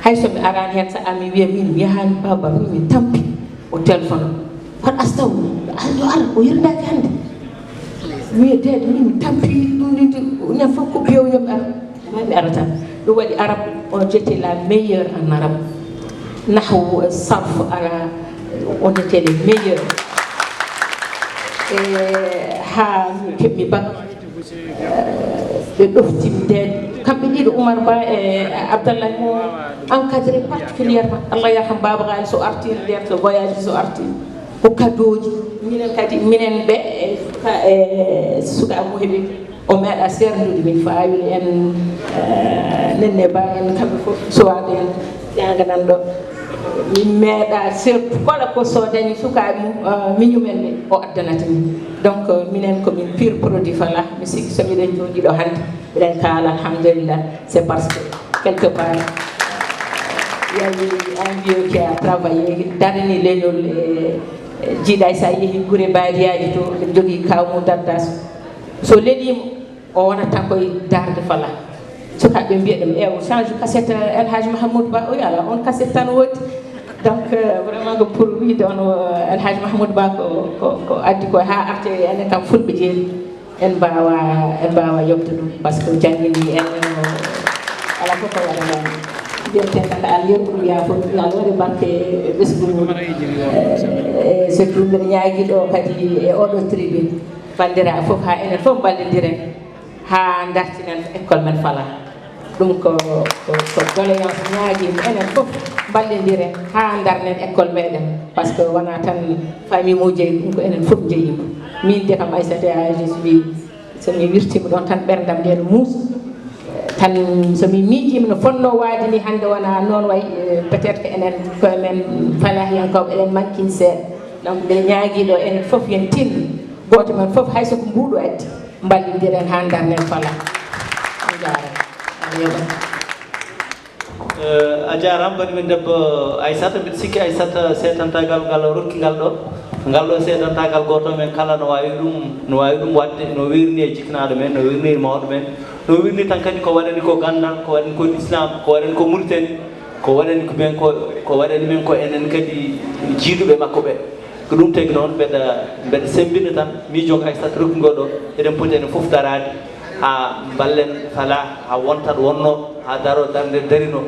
Hay so mi araani heen, so a mi wiya min mi yahaani, "Baaba, min mi tampi." O téléphone. "Hoto astaw, a yo ar, o yirdaaki hannde." Mi wiya, "Deede, min mi tampi, ɗum, ɗum, ɗum, ñande fof ko biyo yo mi ar." Maa mi ara tan. Ɗum waɗi Arab, on était la meilleure en arabe. Nahwu, sarf, ala, on était les meilleurs. E, haa mi keɓmi bac, eh, ɓe ɗofti mi Deede. Kamɓe ɗiɗo, Oumar Ba e Abdallah, mo encadré particulièrement. Allah yarham Baaba Ghali, so artii Deede, so voyage, so artii. Ko kadooji. Minen kadi, minen ɓe, e, ka, e, sukaaɓe mo heɓi. O meeɗaa seerndude min, faawii en, eh, Nenne Ba en, kamɓe fof, suwaaɓe en, ƴaanganan ɗo. Min meeɗaa seertu kala ko so dañi sukaaɓe mum, eh, miñum en ɓe, o addanata min. Donc, eh, minen ko min pur produit fala, mi sikki so miɗen jooɗii ɗo hannde, miɗen kaala, alhamdulillah, c'est parce que quelque part, il y a eu un vieux qui a travaillé, darni leñol e, e jiiɗa, so a yehi gure baadiyaaji to, ɓe jogii kaw mum Daddas. So leliima, o wonata koye darnde fala. Sukaaɓe mbiya ɗum, "Ew, change cassette, eh, El Hadj Mahmoud Ba." O wiya, "Alaa, on cassette tan woodi." Donc, euh, vraiment ko pour wiide on, euh, El Hadj Mahmoud Ba ko, ko, ko addi ko haa arte enen kam Fulɓe jeeri. En mbaawa, en mbaawa yoɓde ɗum, par ce que o janngini en, o, alaa fof ko waɗanoo. Mbiyeten tan, Alla yeru ɗum, yaafo ɗum, Alla waɗa barke e ɓesngu mum. Eh, eh, surtout mbiɗa ñaagii ɗo kadi e oɗo tribune. Banndiraaɓe fof, haa enen fof mballondiren, haa ndartinen école men fala. Ɗum ko, ko, ko doléance ñaagii mo, enen fof mballondiren haa ndarnen école meɗen. Par ce que wonaa tan famille mo jeyi, ɗum ko enen fof njeyi mo. Min de kam Aissata Yaya, je suis, so mi wirtiima ɗon tan ɓerndam nden muusa. Tan so mi miijiima no fotnoo waade ni hannde wonaa noon wayi, eh, peut-être que enen koye men falahiyankooɓe eɗen mankini seeɗa. Donc, mbiɗa ñaagii ɗo enen fof yen tinno, gooto men fof hay so ko mbuuɗu addi. Mballondiren haa ndarnen fala. On jaaraama. Alla yoɓan. Eh, a jaaraama, banndi men debbo Aissata. Mbiɗa sikki Aissata seedantaagal ngal o rokki ngal ɗo. Ngal ɗo seedantaagal gooto men kala no waawi ɗum, no waawi ɗum waɗde, no wiirni e jiknaaɗo men, no wiirni e mawɗo men, no wiirni tan kadi ko waɗani ko ganndal, ko waɗani ko Lislaam, ko waɗani ko Muritani, ko waɗani ko men ko, ko waɗani men ko enen kadi jiiduɓe makko ɓe. Ko ɗum tagi noon, mbeɗa, mbeɗa semmbina tan, miijo ngo Aissata rokki ngo ɗo, eɗen poti enen fof daraade, haa mballen fala, haa wonta ɗo wonnoo, haa daroo darnde darino.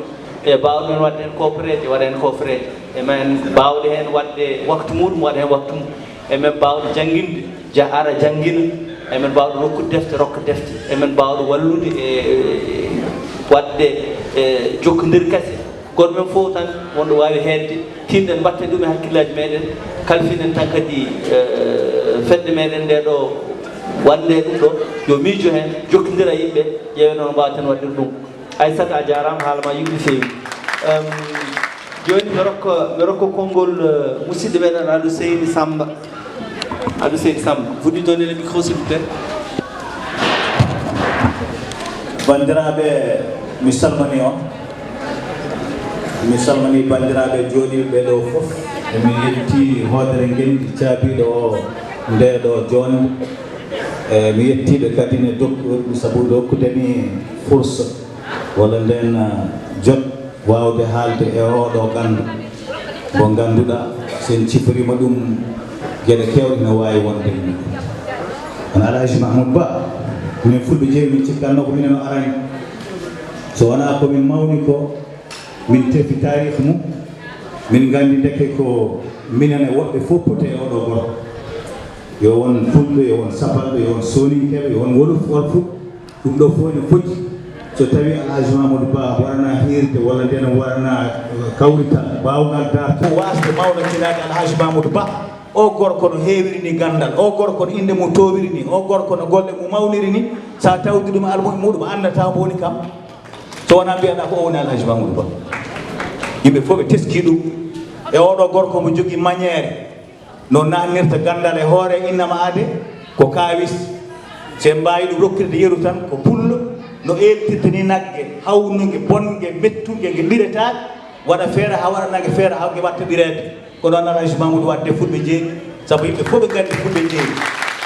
E baawɗo men waɗde heen koopereeje, waɗa heen koopereeje. E men baawɗo heen waɗde waktu muuɗum, waɗa heen waktu mum. E men baawɗo jannginde, ja-, ara janngina. E men baawɗo rokkude defte, rokka defte. E men baawɗo wallude e, e waɗde, e jokkondir kase. Gooto men fof tan wonɗo waawi heedde, tinɗen mbatten ɗum e hakkillaaji meɗen, kalfinen tan kadi, eh, fedde meɗen nde ɗo, wonde ɗum ɗo, yo miijo heen, jokkondira yimɓe, ƴeewen no mbaawaten waɗde ɗum. Aissata, a jaaraama, haala ma yuɓɓi feewi. Em, jooni mi rokka, mi rokka konngol, eh, musidɗo meɗen Alou Seyni Samba. Alou Seyni Samba, vous lui donnez le micro, s'il vous plaît. Banndiraaɓe, mi salmini on. Mi salmini banndiraaɓe jooɗiiɓe ɓee ɗoo fof. E mi yetti hoodere ngenndi caabiiɗo oo ndee ɗoo joonde. E mi yetti ɓe kadi ne dokku-, sabu ɓe okkude mi fursa walla ndeen, ah, jot waawde haalde e oo ɗoo ganndo. Mo ngannduɗaa, so en ciforiima ɗum, geɗe keewɗe ina waawi wonde. Kono Alhaji Mahmoud Ba, minen Fulɓe Jeeri, min cikkatnoo ko minen o arani. So wonaa ko min mawni ko, min tefi taariikh mum, min nganndi ndeke ko minen e woɓɓe fof poti e oo ɗoo gorko. Yo won Fulɓe, yo won Sapalɓe, yo won Sooninkeeɓe, yo won Wolof, Wolof, ɗum ɗoo fof ene foti. So tawii Alhaji Mamoudou Ba waɗanaa hiirde walla ndeen waɗanaa kawrital, baawngal darta. Ko waasde mawnakinaade Alhaji Mamoudou Ba, oo gorko no heewiri ni ganndal, oo gorko no innde mum toowiri ni, oo gorko no golle mum mawniri ni, so a tawdi ɗum e almuɓɓe muɗum, anndataa mbo woni kam. So wonaa mbiyaɗaa ko o woni Alhaji Mamoudou Ba. Yimɓe fof ɓe teskii ɗum. E oo ɗoo gorko mo jogii mañeere, no naatnirta ganndal e hoore innama ade, ko kaawis. So en mbaawi ɗum rokkirde yeru tan, ko pullo, no eeltirta ni nagge, hawnunge, bonnge, mettunge, nge ɓiretaake, waɗa feere haa waɗa nagge feere haa nge watta ɓireede. Ko noon Alhaji Mamoudou waɗde Fulɓe Jeeri, sabu yimɓe fof ɓe nganndi Fulɓe Jeeri.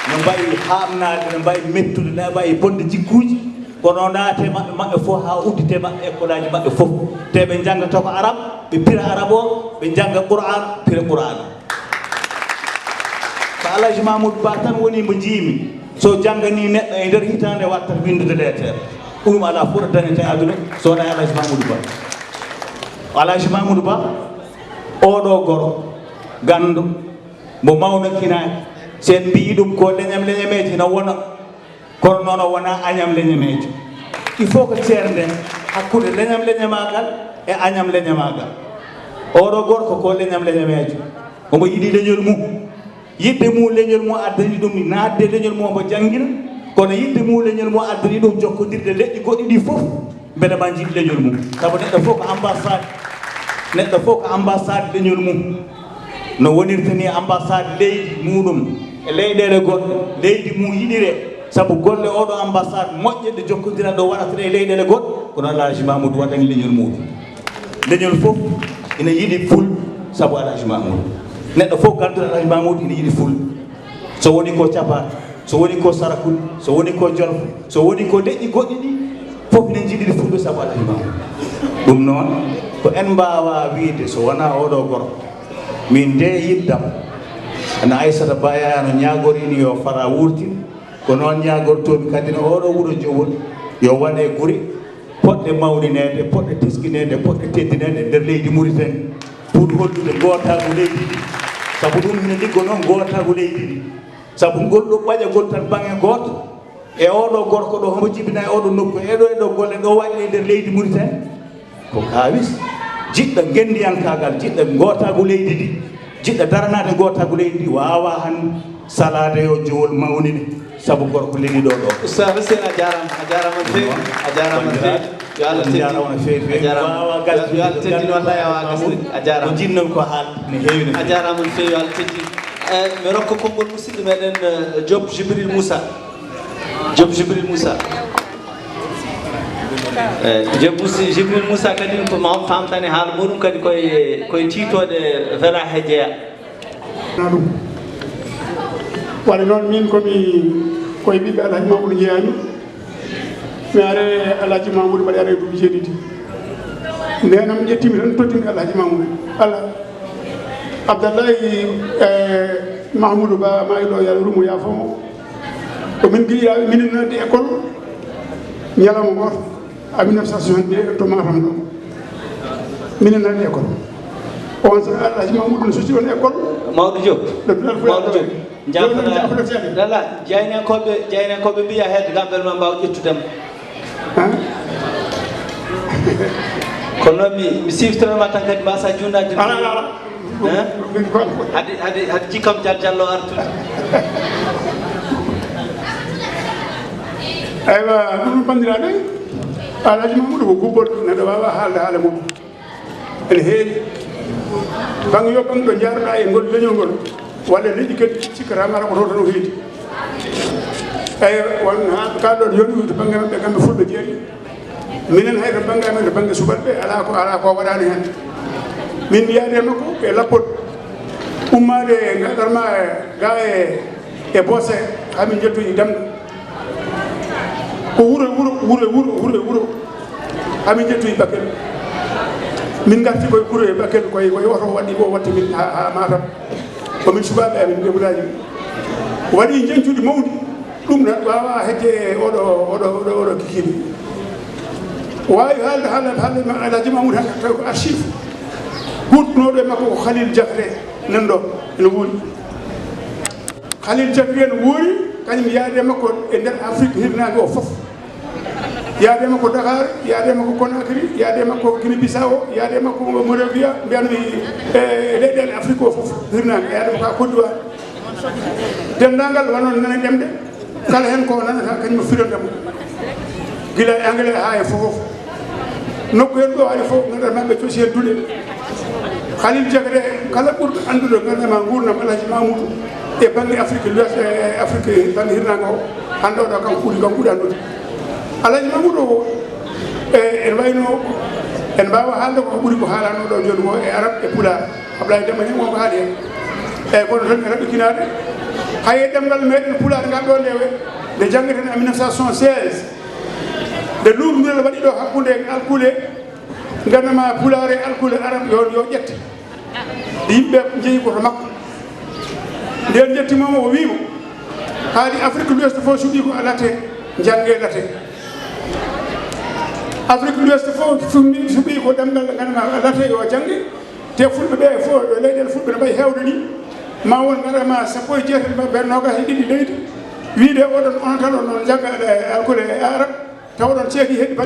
No mbayi haaɓnaade, no mbayi mettude, no mbayi bonde jikkuuji, kono naate maɓɓe, maɓɓe fof haa uddite maɓɓe ekkolaaji maɓɓe fof. Te ɓe njanngata ko Arab, ɓe pira Arab o, ɓe njannga Qur'an, pira Qur'an. Ko Alhaji Mamoudou Ba tan woni mo njiimi. So jannganii neɗɗo e nder hitaande wattat winndude leetere. Ɗum alaa fof ɗo dañata e aduna so wonaa e Alhaji Mamoudou Ba. Alhaji Mamoudou Ba, oo ɗoo goro, ganndo, mo mawnakinaaki. So en mbiyi ɗum ko leñam leñameeje ina wona, kono noon o wonaa añam leñameejo. Il faut que ceernden hakkunde leñam leñamaagal e añam leñamaagal. Oo ɗoo gorko ko leñam leñameejo. Omo yiɗi leñol mum. Yiɗde mum leñol mum addani ɗum naatde leñol mum omo janngina, kono yiɗde mum leñol mum addani ɗum jokkondirde leƴƴi goɗɗi ɗi fof, mbele maa njiɗ leñol mum. Sabu neɗɗo fof ko ambassade, neɗɗo fof ko ambassade leñol mum. No wonirta ni ambassade leydi muɗum e leyɗeele goɗɗe, leydi mum yiɗiree, sabu golle oo ɗoo ambassade moƴƴe ɗe jokkondiral ɗo waɗata ɗe e leyɗeele goɗɗe, kono Alhaji Mamoudou waɗani leñol muɗum. Leñol fof ina yiɗi Ful sabu Alhaji Mamoudou. Neɗɗo fof ganduɗo Alhaji Mamoudou ina yiɗi Ful. So woni ko Capaar, so woni ko Sarakun, so woni ko Jolof, so woni ko leƴƴi goɗɗi ɗi, fof ina njiɗiri Fulɓe sabu Alhaji Mamoudou. Ɗum noon, ko en mbaawaa wiyde so wonaa oo ɗoo gorko. Min nde yiɗdam, no Aissata Ba Yaya no ñaagorini yo Fara wurtin, ko noon ñaagortoomi kadi no oo ɗoo wuro Jowol yo waɗe gure, poɗɗe mawnineede, poɗɗe teskineede, poɗɗe teddineede e nder leydi Muritani, pour hollude ngootaagu leydi ndi. Sabu ɗum hino liggonoo ngootaagu leydi ndi. Sabu ngol ɗoo ɓaƴagol tan baŋŋe gooto, e oo ɗoo gorko ɗoo, homo jibinaa e oo ɗoo nokku, e ɗoo, e ɗoo golle ɗoo waɗi e nder leydi Muritani, ko kaawis. Jiɗɗo ngenndiyankaagal, jiɗɗo ngootaagu leydi ndi, jiɗɗo daranaade ngootaagu leydi ndi, waawaa han salaade yo Jowol mawnine. Sabu gorko leli ɗoo ɗoo. Oustaz Hussein, a jaaraama, a jaaraama no feewi, a jaaraama no feewi. Yo Allah teddin. A jaaraama no feewi, feewi. A jaaraama. Waawa gasde. Yo, yo Allah teddin, wallahi, a waawaa gasde. A jaaraama. Ko njiɗnoo-mi ko haalde ne heewi, no feewi. A jaaraama no feewi, yo Allah teddin. Eh, mi rokka konngol musidɗo meɗen, eh, Diop Jibril Moussa. Diop Jibril Moussa. Eh, Diop Moussa, Jibril Moussa kadi ko ma on faamtani haala muɗum kadi koye, koye tiitoɗe Vela he jeyaa. Na ɗum. Wano noon, min ko mi, ko e ɓiɓɓe Alhaji Mamoudou jeyaa-mi. Mi ari e Alhaji Mamoudou, mbaɗi ari e duuɓi jeeɗiɗi. Ndeen am ƴettimi tan, tottimi Alhaji Mamoudou. Ala, Abdallahi, eh, Mamoudou Ba, maa ɗoo, yo Allah yurmo, yaafo mo. Ko min giɗiraaɓe, minen naatde école ñalawma gooto. A mille neuf cent soixante-deux to Matam ɗo. Minen nani école. On saa'i Alhaji Mamoudou no sotti on école. Mawɗo Diop. Le village Fuladu. Mawɗo Diop. Jaafoɗa. Jaafoɗa seeɗa. Lala, jaynankooɓe, jaynankooɓe mbiya hedde gam ɓe ma mbaawa ƴettude mo. Han? Kono noon mi, mi siftoroma tan kadi mbasa junnade. Ala, ala, ala. Hein? Hade, hade, hade jikkam Jal-, Jallo artude. Aywa, ɗum banndiraaɓe, Alhaji Mamoudou ko gubbol, neɗɗo waawa haalde haala mum. Ene heewi. Baŋ yo baŋ ɗo njaaruɗaa e ngol leñol ngol, walla leƴƴi kadi cikkata mara ko toon tan o heedi. Eywa, won haa ka ɗo yoni to baŋnge maɓɓe kamɓe Fulɓe jeeri. Minen hay to bannge amen, to bannge subalɓe, alaa ko, alaa ko waɗaani hen. Min mi yaadi e makko e lappol. Ummaade e ngal ɗarma ga e, e Bosse, haa min njettoyi Damga. Ko wuro, wuro, wuro, wuro, wuro, wuro. Haa min njettoyi Bakel. Min ngarti koye Kuro e Bakel, koye, koye oto waɗi ko watti min haa, haa Matam. Ko min subaaɓe amen, ɓe ɓuraaji. Waɗi njeñcuuɗi mawɗi. Ɗum na waawaa hedde e oɗo, oɗo, oɗo, oɗo kikiiɗe. Waawi haalde, haalde, haalde ma Alhaji Mamoudou Hankar, tawi ko archive. Huutunooɗo e makko ko Khalil Diakhaté, nan ɗo, ene wuuri. Khalil Diakhaté ene wuuri, kañum yaade makko e nder Afrique hirnaange o fof. Yaade makko Dakar, yaade makko Conakry, yaade makko Guinée Bissau, yaade makko Monrovia, mbiyan mi, e leyɗeele Afrique o fof hirnaange, yaade makko haa Côte d'Ivoire. Denndaangal wano nana ɗemɗe, kala hen ko nanata, kañum firanta mo. Gila e anglais haa e fof. Nokku hen ɗo ari fof, ngannduɗaa maɓɓe cosi hen duɗe. Khalil Diakhaté, kala ɓurɗo anndude, ngannduɗaa ma nguurndam Alhaji Mamoudou e bannge Afrique l'Ouest, e Afrique bannge hirnaange o, hannde o ɗo kanko ɓuri, kanko ɓuri anndude. Alhaji Mamoudou o, e, en wayno, en mbaawa haalde ko ɓuri ko haalanoo ɗo jooni ko e Arab e Pulaar. Ablaye Demba Ñaŋ wonko haali hen. Eyyi, kono tan e raɓɓitinaade, hay e ɗemngal meɗen Pulaar ngal ɗo nde we-, nde janngeten en mille neuf cent soixante-seize, nde luurndiral waɗi ɗo hakkunde alkule, ngannduɗaa Pulaar e alkule Arab yo, yo ƴette. Yimɓe jeeyi ko to makko. Nden ƴetti mo, o wii mo, haali Afrique de l'Ouest fof suɓii ko latin, janngee latin. Afrique de l'Ouest fof suɓii, suɓii ko ɗemngal ngannduɗaa latin yo jannge. Te fulɓe ɓe fof, ɗo leyɗeele fulɓe no mbayi heewde ni, ma won ngara ma sappo e jeetati ma ɓe noogas e ɗiɗi leydi, wiide oɗon, onon tan oɗon jannga e alkule e arab, taw oɗon ceeki heɗi